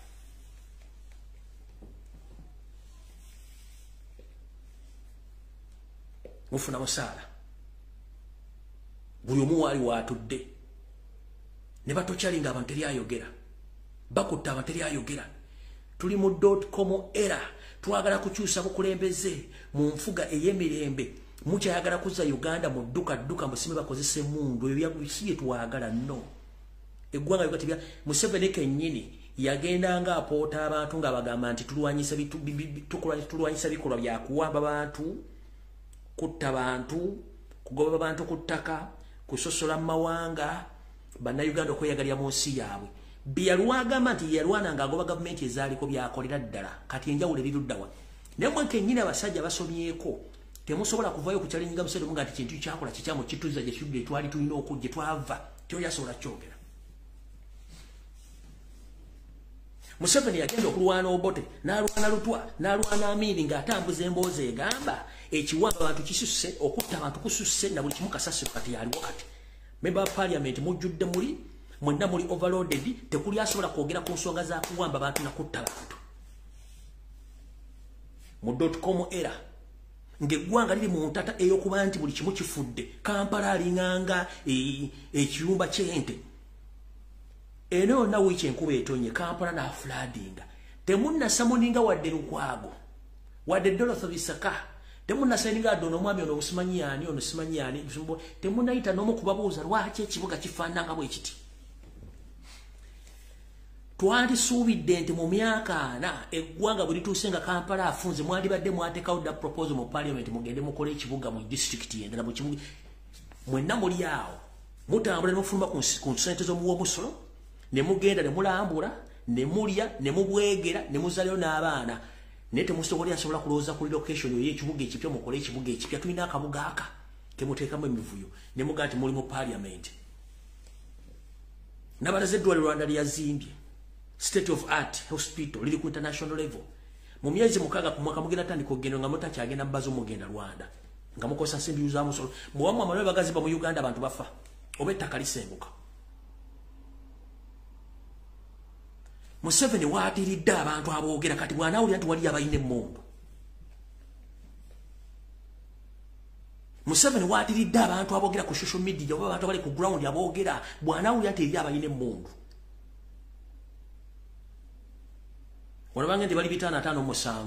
Mufuna musaala. Buli omu waali waatudde. Ne batokyalinga abantu teri ayogera. Bakutta abantu teri ayogera. Tuli mu .com era. Twagala kukyusa bukulembeze mu nfuga ey'emirembe. Mukyayagala kuzza Uganda mu dduka dduka musime bakozese emmundu. Ebyo si bye twagala, no. Eggwanga Uganda tebya Museveni kennyini yagendanga apoota abantu ng'abagamba nti tulwanyisa bikolwa bya kuwamba bantu, kutta bantu, kugoba bantu ku ttaka, kusosola mu mawanga, bannayuganda okweyagalira mu nsi yaabwe. Byalwagamba nti yalwana ng'agoba gavumenti ezaaliko byakolera ddala. Kati enjawulo eri ludda wa? Naye mmwe kennyini abasajja basomyeko temusobola kuvaayo kukyalinga Museveni nga nti kintu kyakola kikyamu kituzza gye tudde twali tulina okujja twava. Teyasobola kyogera. Museveni yagenda okulwana Obote, n'alwana Lutwa, n'alwana Amini ng'atambuza emboozi egamba ekiwamba abantu kisusse, okutta abantu kususse na buli kimu kasasiro kati yaliwo kati. Member of Parliament mujjudde muli, mwenna muli overloaded, tekuli asobola kwogera ku nsonga za kuwamba bantu na kutta bantu. Mu .com era ng'eggwanga liri mu ntata ey'okuba nti buli kimu kifudde. Kampala alinganga ekiyumba ky'ente. Eno yonna wiiki enkuba etonye, Kampala n'afladinga. Temunnasamuninga wadde Lukwago, wadde Dorothy Bisaka, temunnasayininga wadde ono omwami ono obusimanyi ani, ono simanyi ani, temunnayita n'omu kubabuuza lwaki ekibuga kifaanana bwe kiti. Twandisuubidde nti mu myaka 4 eggwanga bwe lituuse nga Kampala afunze, mwandibadde mwateekawo dda proposal mu parliament mugende mukole ekibuga mu disitulikiti endala mu kibuga. Mwenna muli awo mutambula ne mufuluma ku ssente z'omuwa omusolo, ne mugenda ne mulambula, ne mulya, ne mubwegera, ne muzalayo n'abaana. Naye temusobola asobola kulowooza ku relocation ey'ekibuga ekipya mukole ekibuga ekipya. Tulina akabuga aka kemuteekamu emivuyo ne mugamba nti muli mu parliament. Nabalaze eddwaliro Rwanda lyazimbye, state of art hospital liri ku international level. Mu myezi 6 ku mwaka mugenda tandika okugenda nga mutakyagenda mbazo mugenda Rwanda nga mukozesa nsimbi za musolo. Muwamu amalwaliro bagazimba mu Uganda abantu bafa oba ettaka lisenguka. Museveni waatiridde abantu aboogera kati bw'anaawulira nti waliyo abalina emmundu. Museveni waatiridde abantu aboogera ku social media oba abantu abali ku ground aboogera, bw'anaawulira nti eriyo abalina emmundu. Olabanga nti bali 557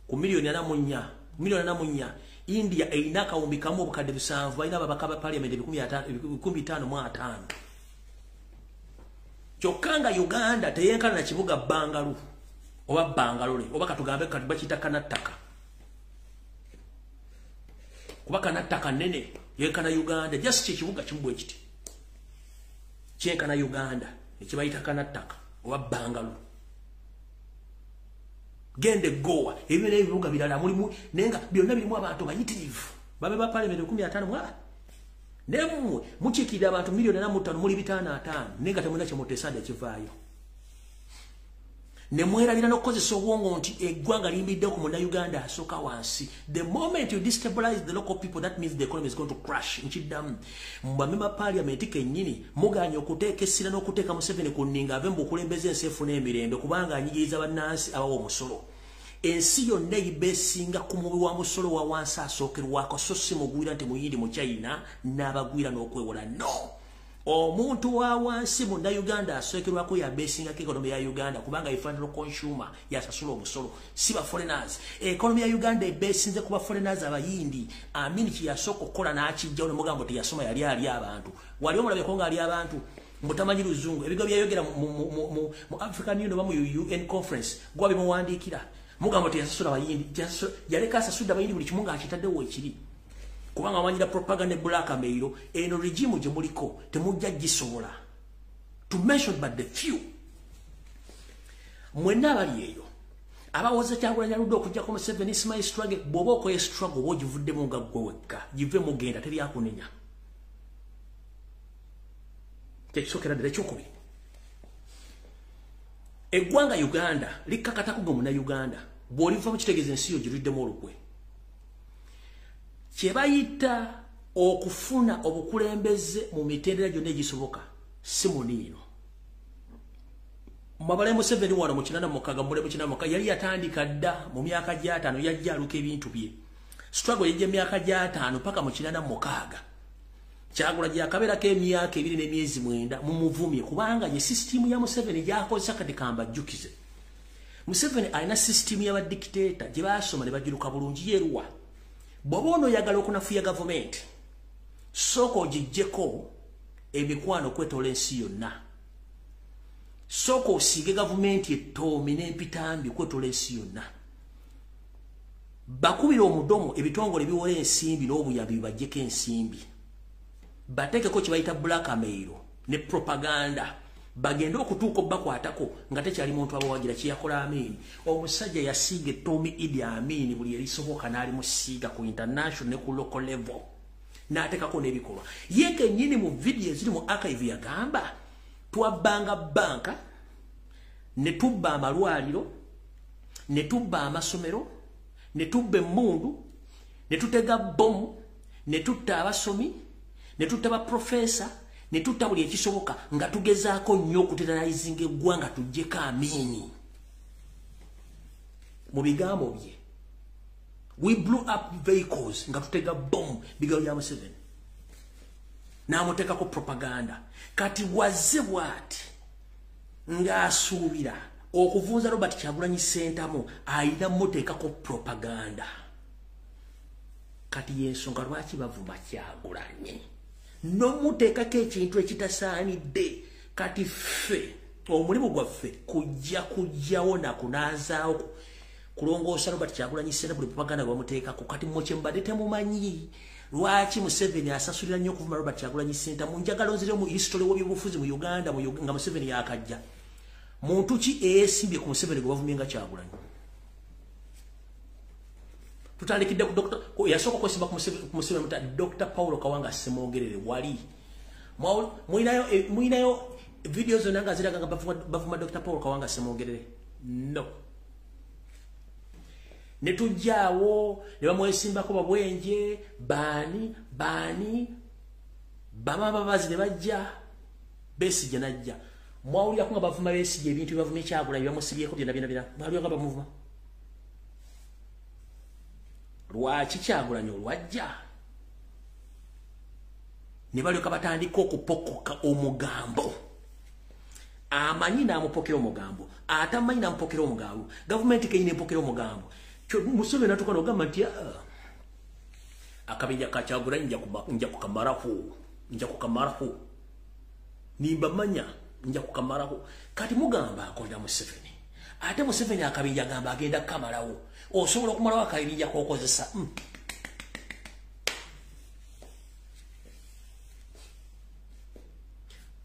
ku miliyoni 44, miliyoni 44. India erina 1,700,000, balina ababaka ba parliament 555. Kyokka nga Uganda teyenkana na kibuga Bangalu oba Bangalore oba katugambe kati bakiyita Kanattaka. Kuba Kanattaka nnene yenkana Uganda, just ekibuga kimu bwe kiti kyenkana Uganda ekibayita Kanattaka oba Bangalu. Gende Goa, ebyo n'ebibuga birala mulimu, naye nga byonna birimu abantu bayitirivu babe ba parliament 15 mwaba. Nemmwe mukiikirira abantu miliyoni 45 muli 55 naye nga temulina kye muteesa dda kivaayo. Ne mwerabira n'okukozesa obwongo nti eggwanga liyimbidde ku munnayuganda asooka wansi. The moment you destabilize the local people, that means the economy is going to crash. Nkiddamu, mu bamemba parliament kennyini mugaanye okuteeka essira n'okuteeka Museveni ku nninga ave mu bukulembeze ensi efuna emirembe kubanga anyigiriza bannansi abawa omusolo. Ensi yonna eyibeesinga ku muwi wa musolo wa wansi asookerwako, so si mugwira nti muyindi mu China n'abagwira n'okwewola. No. Omuntu wa wansi munnayuganda asookerwako yabeesingako economy ya Uganda kubanga ye final consumer yasasula omusolo, si ba foreigners. Economy ya Uganda ebeesinze ku ba foreigners abayindi. Amin kye yasooka okukola n'akijjawo ne mugamba nti yasoma yali ali abantu. Wali omulabyeko ng'ali abantu mutamanyi luzungu. Ebigambo byayogera mu African Union oba mu UN conference gwa bimuwandiikira. Mugamba nti yasasula abayindi, yaleka asasudde abayindi buli kimu ng'akitaddewo ekiri. Kubanga amanyira propaganda blackmail eno regime gye muliko temujja gisobola. To mention but the few. Mwenna abali eyo abawoza Kyagulanyi aludde okujjako Museveni is my struggle, bw'oba okoye struggle oba ogivuddemu nga ggwe wekka, give mugenda teri akunenya. Kyekisookera ddala. Ekyokubiri, Eggwanga Uganda likakatako gwe munnayuganda, bw'oliva mu kitegeeza ensi yo giruddemu olukwe. Kye bayita okufuna obukulembeze mu mitendera gyonna egisoboka si muniino. Mwabale Museveni wano mu 86 mule mu 86 yali yatandika dda mu myaka gy'ataano, yajja aluka ebintu bye. Struggle yajja emyaka gy'ataano paka mu 86. Kyagulanyi yakabeerako emyaka 2 n'emyezi 9 mumuvumye, kubanga ye system ya Museveni gy'akozesa kati kambajjukize. Museveni alina system y'abadikiteeta gye baasoma ne bagiruka bulungi yeruwa. Bw'oba onooyagala okunafuya gavumenti, sooka ogiggyeko emikwano okwetoola ensi yonna. Sooka osiige gavumenti ettoomi n'empitambi okwetoola ensi yonna. Bakubira omudomo ebitongole ebiwola ensimbi n'obuyambi bibaggyeko ensimbi. Bateekeko kye bayita blackmail ne propaganda. Bagende okutuuka obbakwatako nga tekyali muntu abawagira kye yakola Amin. Omusajja yasiiga ettoomi Idi Amin buli erisoboka n'alimusiiga ku international ne ku local level. N'ateekako n'ebikolwa. Ye kennyini mu vidiyo eziri mu archive yagamba twabbanga banka, ne tubba amalwaliro, ne tubba amasomero, ne tubba emmundu, ne tutega bbomu, ne tutta abasomi, ne tutta baprofesa, ne tutta buli ekisoboka nga tugezaako nnyo okuteralizinga eggwanga tuggyeko Amini. Mu bigambo bye, we blew up vehicles nga tutega bbomu, bigambo bya Museveni. N'amuteekako propaganda. Kati wazze bw'ati ng'asuubira okuvunza Robert Kyagulanyi Ssentamu ayina muteekako propaganda. Kati y'ensonga lwaki bavuma Kyagulanyi n'omuteekako ekintu ekitasaanidde. Kati ffe omulimu gwaffe kujja kujjawo na kunaazaawo kulongoosa Robert Kyagulanyi Ssentamu buli propaganda gwe bamuteekako. Kati mmwe kye mubadde temumanyi lwaki Museveni asasulira nnyo okuvuma Robert Kyagulanyi Ssentamu. Njagala onzire mu history w'ebyobufuzi mu Uganda nga Museveni yakajja. Muntu ki eyeesimbye ku Museveni gwe bavumye nga Kyagulanyi? Tutandikidde ku Dr. yasooka okwesimba ku Museveni muta Dr. Paulo Kawanga Ssemogerere wali. Mulinayo video zonna nga ziraga nga bavuma Dr. Paulo Kawanga Ssemogerere. No. Ne tujjaawo ne bamwesimbako babwenje baani baani bamababazi ne bajja Besigye n'ajja. Mwawulirako nga bavuma Besigye ebintu bye bavumye Kyagulanyi bamusibyeko byonna byonna byonna. Mwawulirako nga bamuvuma. Lwaki Kyagulanyi olwajja ne balyoka batandika okupokoka omugambo? Amanyi n'amupokera omugambo, atamanyi n'amupokera omugambo, gavumenti kenyini empokera omugambo. Museveni natuuka n'ogamba nti akabinja ka Kyagulanyi nja kukamalako, nimbamanya nja kukamalako. Kati mugamba akolera Museveni, ate Museveni akabinja agamba agenda kukamalawo. Osobola okumalawo akabinja k'okozesa.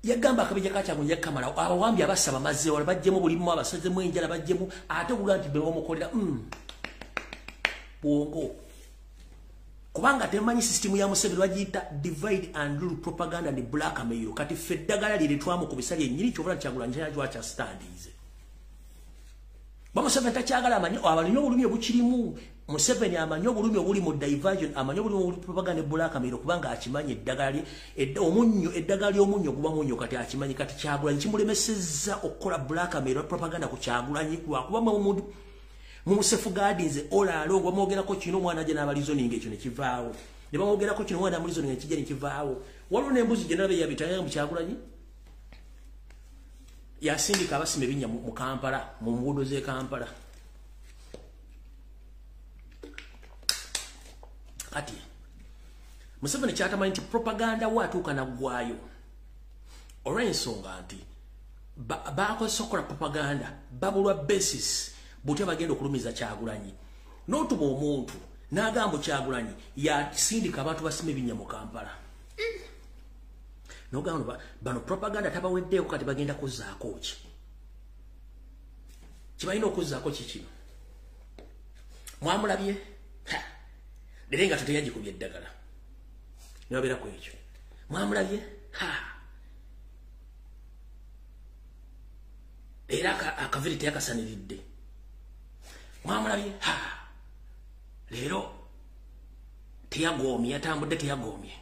Yagamba akabinja ka Kyagulanyi nja kukamalawo. Abawambi abasaba mazze wala baggyemu bulimu, abasazemu enjala baggyemu, ate okugaa nti be bamukolera bwongo. Kubanga temanyi system ya Museveni bagiyita divide and rule propaganda and blackmail. Kati ffe eddagala lye twamukubisa lyennyini ky'obula Kyagulanyi kyakyastandiize. Ba Museveni takyagala amanyi abalina obulumi obukirimu. Museveni amanyi obulumi obuli mu diversion, amanyi obulumi obuli propaganda ne blackmail, kubanga akimanyi eddagala lye omunnyo, eddagala ly'omunnyo guba munnyo. Kati akimanyi. Kati Kyagulanyi kimulemesezza okukola blackmail propaganda ku Kyagulanyi lwakuba mumusefu gadinze olaalo bamwogerako kino omwana ajja n'abalizoninga ekyo ne kivaawo, ne bamwogerako kino omwana amulizoninga ekijja ne kivaawo. Waliwo n'embuzi gye nalaba eyabitanga mu Kyagulanyi yasindika abasima ebinnya mu Kampala, mu nguudo z'e Kampala. Kati Museveni kyatamanyi nti propaganda we atuuka naggwayo olw'ensonga nti bakozesa okukola propaganda babulwa basis butya bagenda okulumiza Kyagulanyi. N'otuma omuntu n'agamba Kyagulanyi yasindika abantu basima ebinnya mu Kampala. N'ogamba bano propaganda tabaweddeeko, kati bagenda kuzzaako ki? Kibalina okuzzaako ki kino? Mwamulabye? Leero nga teteyagikubye eddagala. Ne babeera ku ekyo. Mwamulabye? Era Akaviiri teyakasaniridde. Mwamulabye, ha, leero teyagoomye, yatambudde teyagoomye.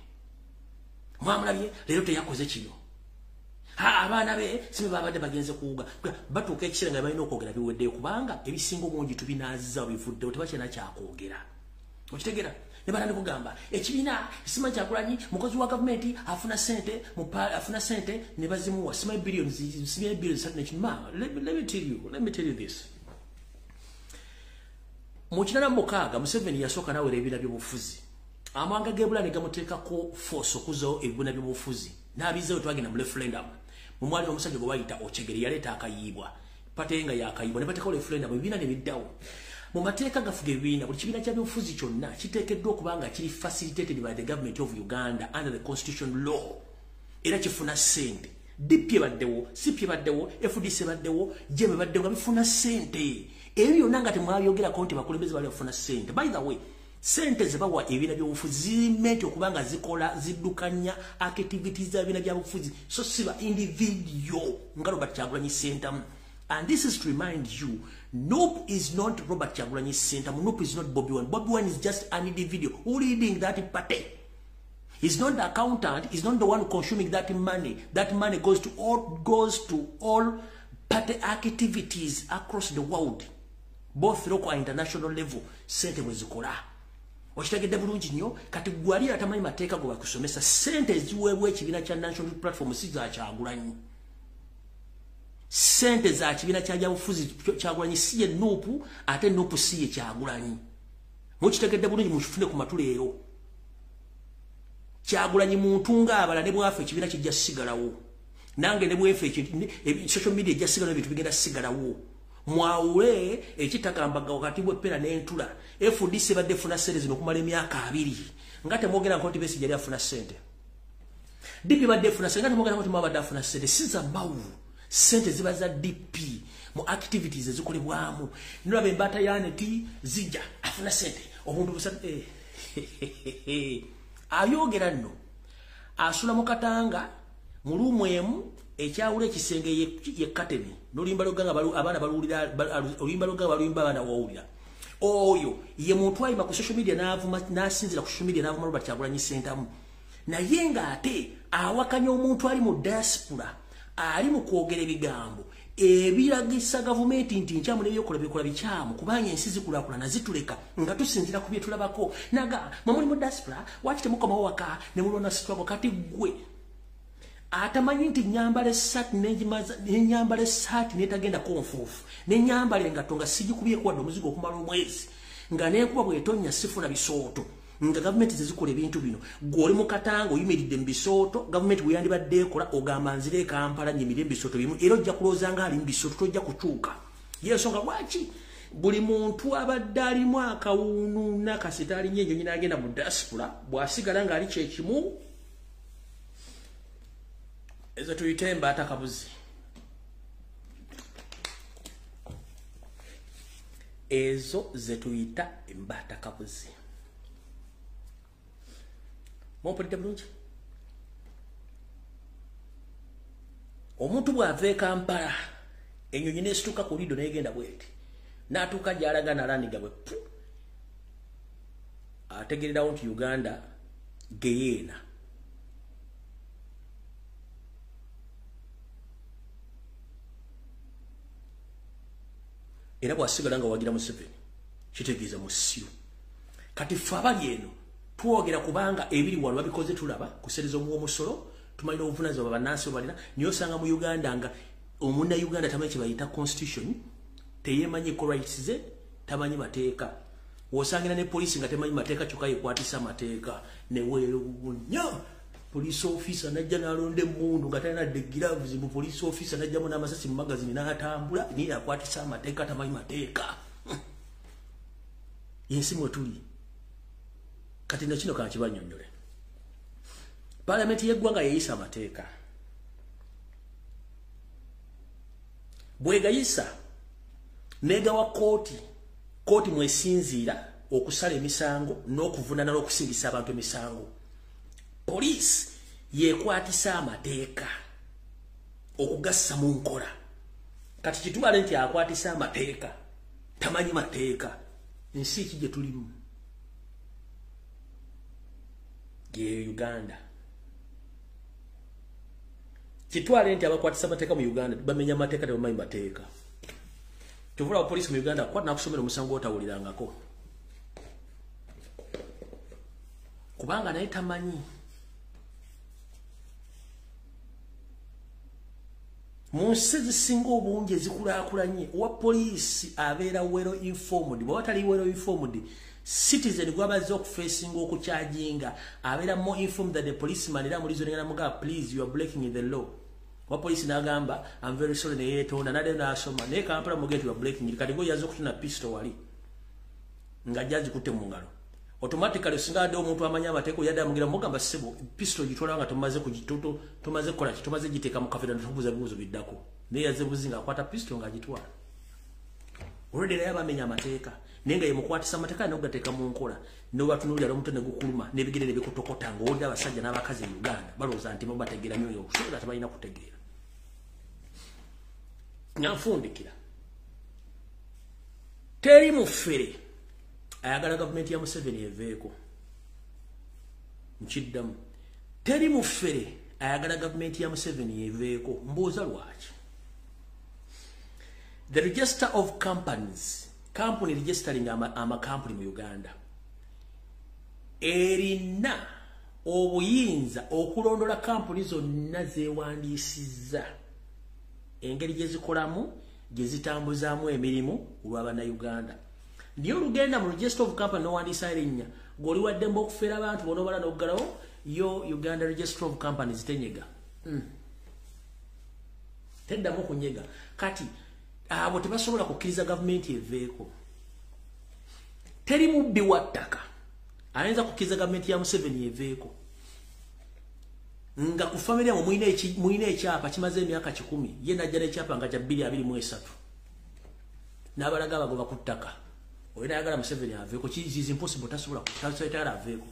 Mwamulabye, leero teyakoze kino. Ha, abaana be sibe babadde bagenze kuwuga. Batuuka ekiseera nga balina okwogera biweddeyo, kubanga ebisinga obungi tubinaazizza bivuddewo, tebakyalina kyakwogera. Okitegera? Ne batandika kugamba ekibiina simanyi Kyagulanyi mukozi wa gavumenti afuna ssente, afuna ssente ne bazimuwa simanyi billions, simanyi billions. Let me tell you this. Mu 86 Museveni yasooka nawera ebibiina by'obufuzi. Amawanga g'ebulaaya ne gamuteekako force okuzzawo ebibiina by'obufuzi, n'abizzawo. Twagenda mu referendum. Mumwali omusajja gwe bayita Ochegere yaleeta akayiibwa, pate nga yakayibwa, ne bateekawo referendum, ebibiina ne biddawo. Mu mateeka gafuga ebibiina, buli kibiina kya byobufuzi kyonna kiteekeddwa okuba nga kiri facilitated by the government of Uganda under the constitution law, era kifuna ssente. DP ebaddewo, CP ebaddewo, FDC ebaddewo, JM ebaddewo, nga bifuna ssente. Ebyo byonna nga temwabyogerako nti bakulembeze bali bafuna ssente. By the way, ssente ze bawa ebibiina by'obufuzi ziri meant okuba nga zikola, ziddukanya activities z'ebibiina by'obufuzi, so si ba individual nga Robert Kyagulanyi Ssentamu. And this is to remind you, NUP is not Robert Kyagulanyi Ssentamu. NUP is not Bobi Wine. Bobi Wine is just an individual who leading that party. He's not the accountant. He's not the one consuming that money. That money goes to all party activities across the world, both local and international level. Sente bwe zikola. Okitegedde bulungi nnyo? Kati gwali atamanyi mateeka gwe bakusomesa, sente eziweebwa ekibiina kya National Platform si za Kyagulanyi. Sente za kibiina kya byabufuzi, Kyagulanyi si ye NUP, ate NUP si ye Kyagulanyi. Mukitegedde bulungi? Mukifune ku matu leero. Kyagulanyi muntu ng'abalala. Ne bwafe ekibiina kijja sigalawo, nange ne bwefe social media ejja sigalawo, ebintu bigenda sigalawo. Mwawule ekitakambaga wakati bw'eppera n'entula. FDC badde efuna ssente zino okumala emyaka 20 nga temwogera nko nti Besigye yali afuna ssente. DP badde efuna ssente nga temwogera nko nti mwabadde afuna ssente. Si za mawuvu, ssente ziba za DP mu activities ezikolebwamu. Nolaba embaata yaneti zijja afuna ssente obuntu busatu ayogera nno asula mu katanga mu room emu ekyawula ekisenge ye kateni n'oluyimba lw'eggwanga, abaana baluwulira, oluyimba lw'eggwanga baluyimba, abaana wawulira. Oyo ye muntu ayima ku social media n'avuma, n'asinzira ku social media n'avuma Robert Kyagulanyi Ssentamu, naye ng'ate awakanya omuntu ali mu diaspora ali mu kwogera ebigambo ebiragisa gavumenti nti nkyamu n'ebyokola bikola bikyamu, kubanga ensi zikulaakulana zituleka nga tusinzira ku bye tulabako. Naga mwe muli mu diaspora, waki temukomawo waka ne mulwana struggle? Kati ggwe atamanyi nti nyambala essaati, nenyambala essaati netagenda konfuufu, nenyambala engatto nga sigikubyeko wadde omuzigo okumala omwezi, nga nenkuba bwetonya sifuna bisooto, nga gavumenti zezikola ebintu bino, gwe oli mu katanga oyimiridde mu bisooto. Gavumenti bwe yandibadde ekola, ogamba nzire e Kampala nyimirire mu bisooto bimu, era ojja kulowooza nga ali mu bisooto, tojja kukyuka. Yensonga lwaki buli muntu abadde alimu akawuunu nakasita alinnya ennyonyi n'agenda mu diaspora, bw'asigala ng'ali kyekimu, ezo tuyite embaata kabuzi. Ezo ze tuyita embaata kabuzi. Mumpulidde bulungi? Omuntu bw'ava e Kampala, ennyonyi n'esituka ku Lido n'egenda bweti, n'atuuka gy'alaga n'alandiga bwe pu, ategererawo nti Uganda geyeena. Era bw'asigala nga wagira Museveni, kitegeeza musiru. Kati ffe abali eno twogera kubanga ebiri wano babikoze tulaba kusereza omuwa omusolo, tumanyi n'obuvunaanyizibwa bannansi balina. Naye osanga mu Uganda nga omunnauganda tamanyi kye bayita constitution, teyeemanyi rights ze, tamanyi mateeka. Wosangira ne poliisi nga temanyi mateeka, kyokka yekwatisa amateeka neweewuunya. Police officer najja n'alonda emmundu nga talina the gloves mu police officer, najjamu n'amasasi mu magazine n'atambula, niye akwatisa amateeka, tamanyi mateeka. Yensi mwe tuli kati. Nakino kankibanyonnyole. Paalamenti y'eggwanga yeeyisa amateeka. Bwegayisa negawa kooti, kooti mwesinziira okusala emisango n'okuvunana n'okusingisa abantu emisango. Poliisi yekwatisa amateeka okugassa mu nkola. Kati kitwale nti akwatisa amateeka, tamanyi mateeka. Nsi ki gye tulimu? Ye Uganda. Kitwale nti abakwatisa amateeka mu Uganda bamenya amateeka, tebamanyi mateeka. Kyovula poliisi mu Uganda akwata n'akusomera omusango otawulirangako, kubanga naye tamanyi. Mu nsi ezisinga obungi ezikulaakulanye, owa poliisi abeera well informed. Bw'aba tali well informed, citizen gw'abazze okufeesinga okukyajinga abeera more informed than the policeman. Era mulizo nengana mugamba, "Please, you are breaking the law." Owa poliisi n'agamba, "I'm very sorry," ne yeetonda n'addayo n'asoma. Naye Kampala mugende nti you are breaking it. Kati ng'oyaze okutuna pistol wali nga agikutte mu ngalo, automatically singa adde omuntu amanyi amateeka yadde amugira mugamba, "Ssebo, pistol gitwala nga tomaze kugituto, tomaze kukola ki, tomaze giteeka mu kafeera, tubuuza bibuuzo biddako." Naye yazze buzi nga akwata pistol ng'agitwala. Already naye bamenya amateeka, naye nga yemukwatisa amateeka n'ogateeka mu nkola. N'obatunuulira n'omutwe ne gukuluma n'ebigere ne bikutokota ng'owulira abasajja n'abakazi e Uganda balowooza nti bo bategeera nnyo, okusobola tebalina kutegeera. Nga nfundikira, teri mufere ayagala gavumenti ya Museveni eveeko. Nkiddamu, teri mufere ayagala gavumenti ya Museveni eveeko. Mbuuza lwaki? The Register of Companies, company registering amakampuni mu Uganda, erina obuyinza okulondola kampuni zonna zeewandiisizza, engeri gye zikolamu, gye zitambuzaamu emirimu olw'abannayuganda. Naye olugenda mu Register of Company n'owandiisa erinnya, ng'oli waddembe okufeera abantu bonoobala n'oggalawo. Yo Uganda Register of Companies tenyega. Teddamu kunyega. Kati abo tebasobola kukkiriza gavumenti eveeko. Teri mubbi wa ttaka ayinza kukkiriza gavumenti ya Museveni eveeko, nga ku famire yamwe mulina ekyapa kimaze emyaka 100, ye najja n'ekyapa nga kya 2023 n'abalaga abagoba ku ttaka. Oyo nayagala Museveni aveeko? Is impossible. Tasobola kutayagala aveeko.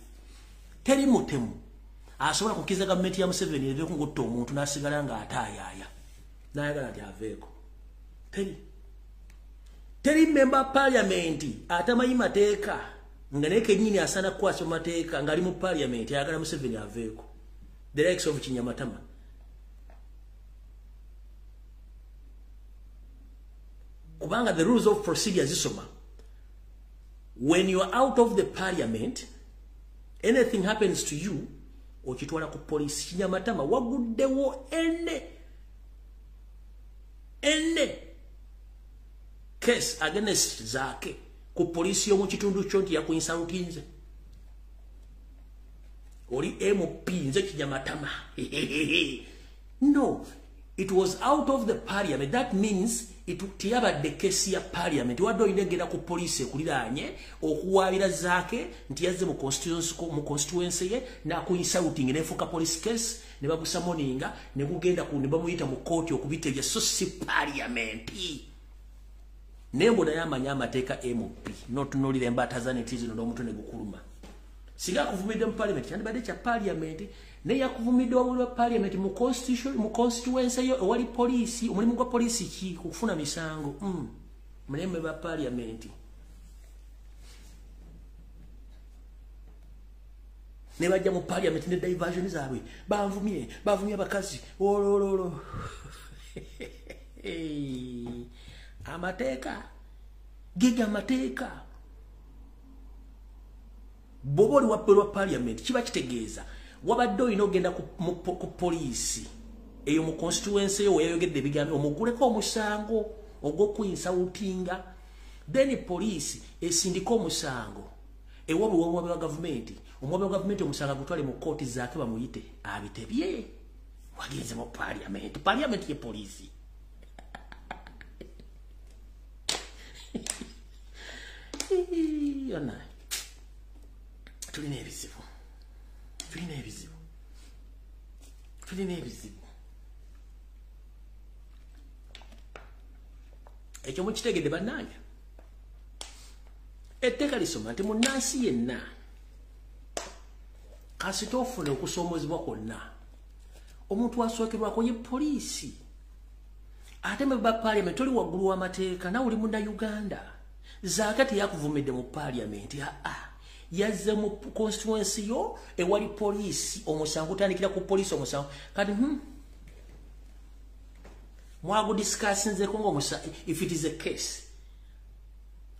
Teri mutemu asobola kukkiriza gavumenti ya Museveni eveeko, ng'otta omuntu n'asigala ng'ataayaaya n'ayagala nti aveeko. Teri member parliament atamanyi mateeka, nga naye kennyini asaana kukwasa mateeka, ng'ali mu parliament, ayagala Museveni aveeko, the likes of Kinyamatama. Kubanga the rules of procedure zisoma, when you are out of the parliament, anything happens to you, okitwala ku police. Kinyamatama, waguddewo ene case against Zaake ku poliisi y'omu kitundu kyo nti yakuinsultinze? Oli MP, nze Kinyamatama. No, it was out of the parliament. That means teyabadde kesi ya parliament. Wadde olina egenda ku poliisi ekuliraanye okuwaabira Zaake nti yazze mu constituency ye n'akuinsulting, nefuuka police case, ne bagusummoninga ne gugenda ne bamuyita mu kooti okubitebya, so si parliament. Naye mbu naye amanyi amateeka, MP, n'otunuulira embaata zaneti zino n'omutwe ne gukuluma. Singa akuvumidde mu parliament, kyandibadde kya parliament. Naye yakuvumidde wabuli wa parliament mu constituency yo ewali poliisi. Omulimu gwa poliisi ki? Kufuna misango. Mulembe ba parliament ne bajja mu parliament ne diversion zaabwe, banvumye, bavumye abakazi olololo. Amateeka giga amateeka. Bw'oba oli wabweru wa parliament, kiba kitegeeza wabadde olina ogenda ku poliisi eyo mu constituency eyo weyayogedde ebigambo, omuguleko omusango ogw'okuyinsultinga, then poliisi esindika omusango ewa omuwabi wa gavumenti. Omuwabi wa gavumenti omusango agutwale mu kooti, Zaake bamuyite abitebye. Wagenze mu parliament, parliament ye poliisi. Yonna tulina ebizibu, tulina ebizibu, tulina ebizibu. Ekyo mukitegedde bannange? Etteeka lisoma nti munnansi yenna kasita ofuna okusoomozebwa kwonna, omuntu asookerwako ye poliisi. Ate member parliament toli waggulu w'amateeka, nawe oli Munnayuganda. Zaake teyakuvumidde mu parliament, yazze mu constituency yo ewali poliisi, omusango gutandikira ku poliisi omusango. Kati mwagudiscussinzeko ng'omusango, if it is a case,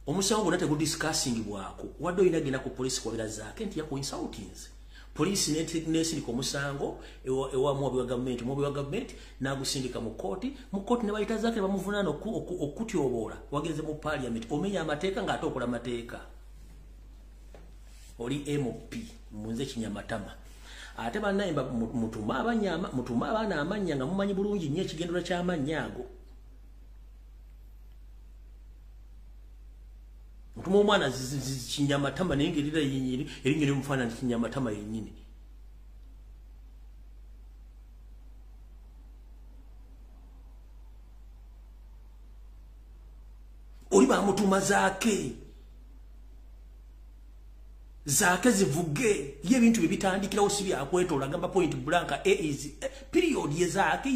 omusango gwonna tegudiscussingibwako. Wadde olina genda ku poliisi kuwabira Zaake nti yaku-insultinze. Poliisi nesindika omusango ewa muwabi wa gavumenti, muwabi wa gavumenti n'agusindika mu kooti, mu kooti ne bayita Zaake ne bamuvunaana okutyoboola. Wagenze mu parliament, omenya amateeka ng'ate okola amateeka. Oli MP, munze kinyamatama. Ate bannaye mutuma abaana amannya nga mumanyi bulungi nnyo ekigendererwa ky'amannya ago. Mutuma omwana kinyamatama naye ng'erira yennyini, erinnya limufaanana kinyamatama yennyini. Oli bamutuma Zaake. Zaake zivuge ye ebintu bye bitandikirawo si byakwetoola. Gamba point blank, A is period. Ye Zaake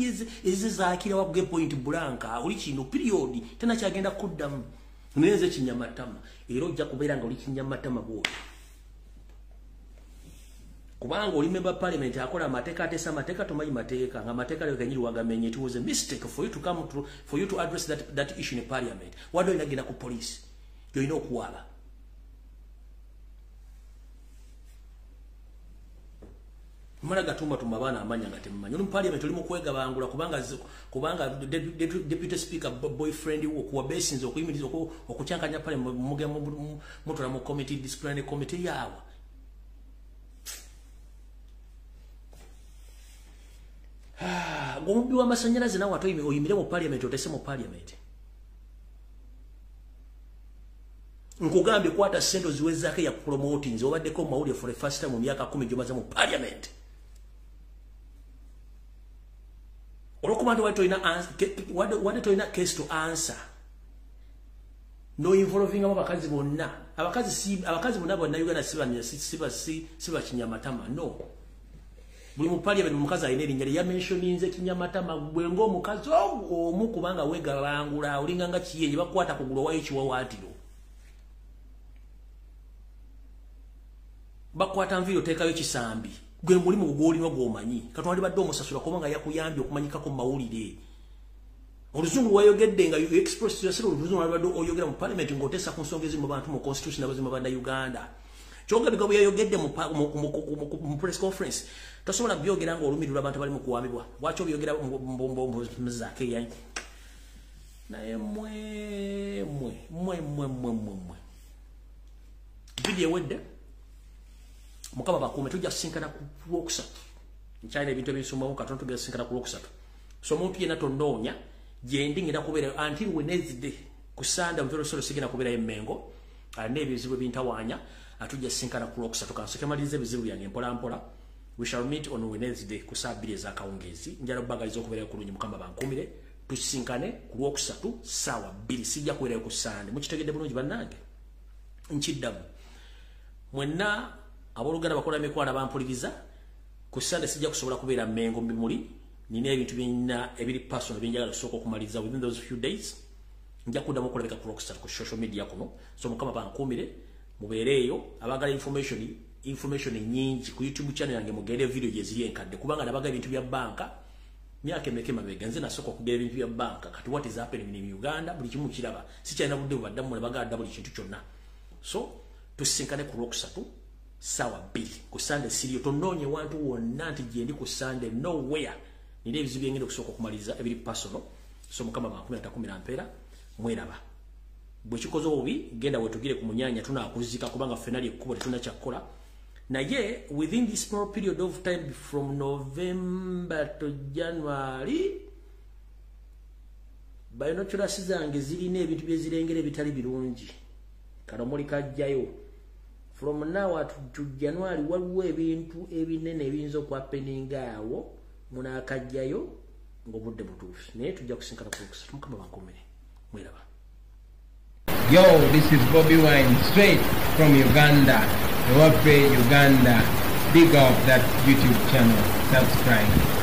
eze zaakira wakuge point blank, oli kino period, tena kyagenda kuddamu. Naye nze kinyamatama, era ojja kubeera nga oli kinyamatama bw'otyo, kubanga oli member parliament akola amateeka, ateesa amateeka, tomanyi mateeka, nga amateeka leero genyini wagamenye. It was a mistake for you to come to, for you to address that issue in parliament. Wadde olina genda ku poliisi, gy'olina okuwaba. Mara gatumba abaana amanya nga temumanyi. Oli mu parliament oli mu kwegabangula kubanga deputy speaker boyfriend wo kuwa besinze okuyimiriza okukyankanya parliament, mugenda mutula mu committee, disciplinary committee yaabwe. Gomubbi w'amasannyalaze nawe ate oyimire mu parliament, otese mu parliament. Nkugambye kwata ssente oziwe Zaake ya promoting, obaddeko mu mawulire for the first time mu myaka 10 gy'omaze mu parliament. Olwokuba nti wadde tolina case to answer, no involvingamu abakazi bonna. Abakazi bonna Bannayuganda siba kinyamatama, no. Buli mu parliament omukazi alina erinnya lye yamentioninze kinyamatama. Gwe ng'omukazi omu kubanga weegabangula, olinga nga kiyenje bakukwata kugulu owayo ekiwawaatiro. Bakwata nviiri oteekayo kisambi. Gwe mulimu gw'olina gw'omanyi. Katonda alibadde omusasula kubanga yakuyambye okumanyikako mu mawulire. Oluzungu wayogedde nga you express yourself, oluzungu walibadde oyogera mu parliament ng'oteesa ku nsonga ezimu bantu mu constitution n'abazima Bannayuganda. Kyogabika bwe yayogedde mu press conference, tosobola byogera ng'olumirirwa abantu abali mu kuwambibwa. Lwaki obyogera Zaake yanyi? Naye mwe mwe mwe mwe mwe mwe. Video ewedde. Mukama bakuume, tujja kusinkana ku Lwokusatu. Nkyalina ebintu ebinsumbamu katono, tugenda kusinkana ku Lwokusatu. So omuntu yenna tonoonya, gye ndi ngenda kubeerayo until Wednesday. Ku Sunday mu sigenda kubeerayo e Mmengo, alina ebizibu ebintawaanya, atujja kusinkana ku Lwokusatu. Kansooke malirize ebizibu byange mpola mpola. We shall meet on Wednesday ku ssaawa 2 ez'akawungeezi. Njala okubagaliza okubeerayo kulungi, Mukama bankuumire. Tusinkane ku Lwokusatu ssaawa 2, sijja kubeerayo ku Sunday. Mukitegedde bulungi bannange? Nkiddamu. Mwenna abooluganda bakola emikwano bampuliriza, ku Sunday sijja kusobola kubeera Mmengo mu bimuli. Nina ebintu byonna ebiri personal byenjagala okusooka okumaliriza within those few days. Nja kuddamu okulabika ku Lwokusatu ku social media kuno. So Mukama bankuumire, mubeereeyo. Abaagala information nnyingi ku YouTube channel yange mugende video gye ziri enkadde, kubanga nabaga ebintu bya banka myaka emeka emabega. Nze nasooka okugera ebintu bya banka. Kati what is happening in Uganda buli kimu kiraba, sikyalina budde bubaddamu ne bagadda buli kintu kyonna. So tusinkane ku Lwokusatu ssaawa 2. Ku Sunday siriyo, tonoonye wantu wonna nti gye ndi ku Sunday, nowhere. Nina ebizibu byengenda okusooka okumaliriza ebiri personal. So Mukama bankuumire, atakumira mpeera, mweraba. Bwe kikoze obubi, genda wetugire ku munyanya, tunaakuzika kubanga ffenna lyekkubo tetunnakyakukola. Naye within this small period of time from November to January, binoculars zange zirina ebintu bye zirengera ebitali birungi. Kalomoli kajjayo. From now to January waliwo ebintu ebinene ebiyinza okuhappeninga awo, munaakajjayo ng'obudde butuufu. Naye tujja kusinkana ku Lwokusatu. Mukama bankuumire, mweraba. Yo, this is Bobi Wine, straight from Uganda, Ewaffe Uganda. Big up that YouTube channel. Subscribe.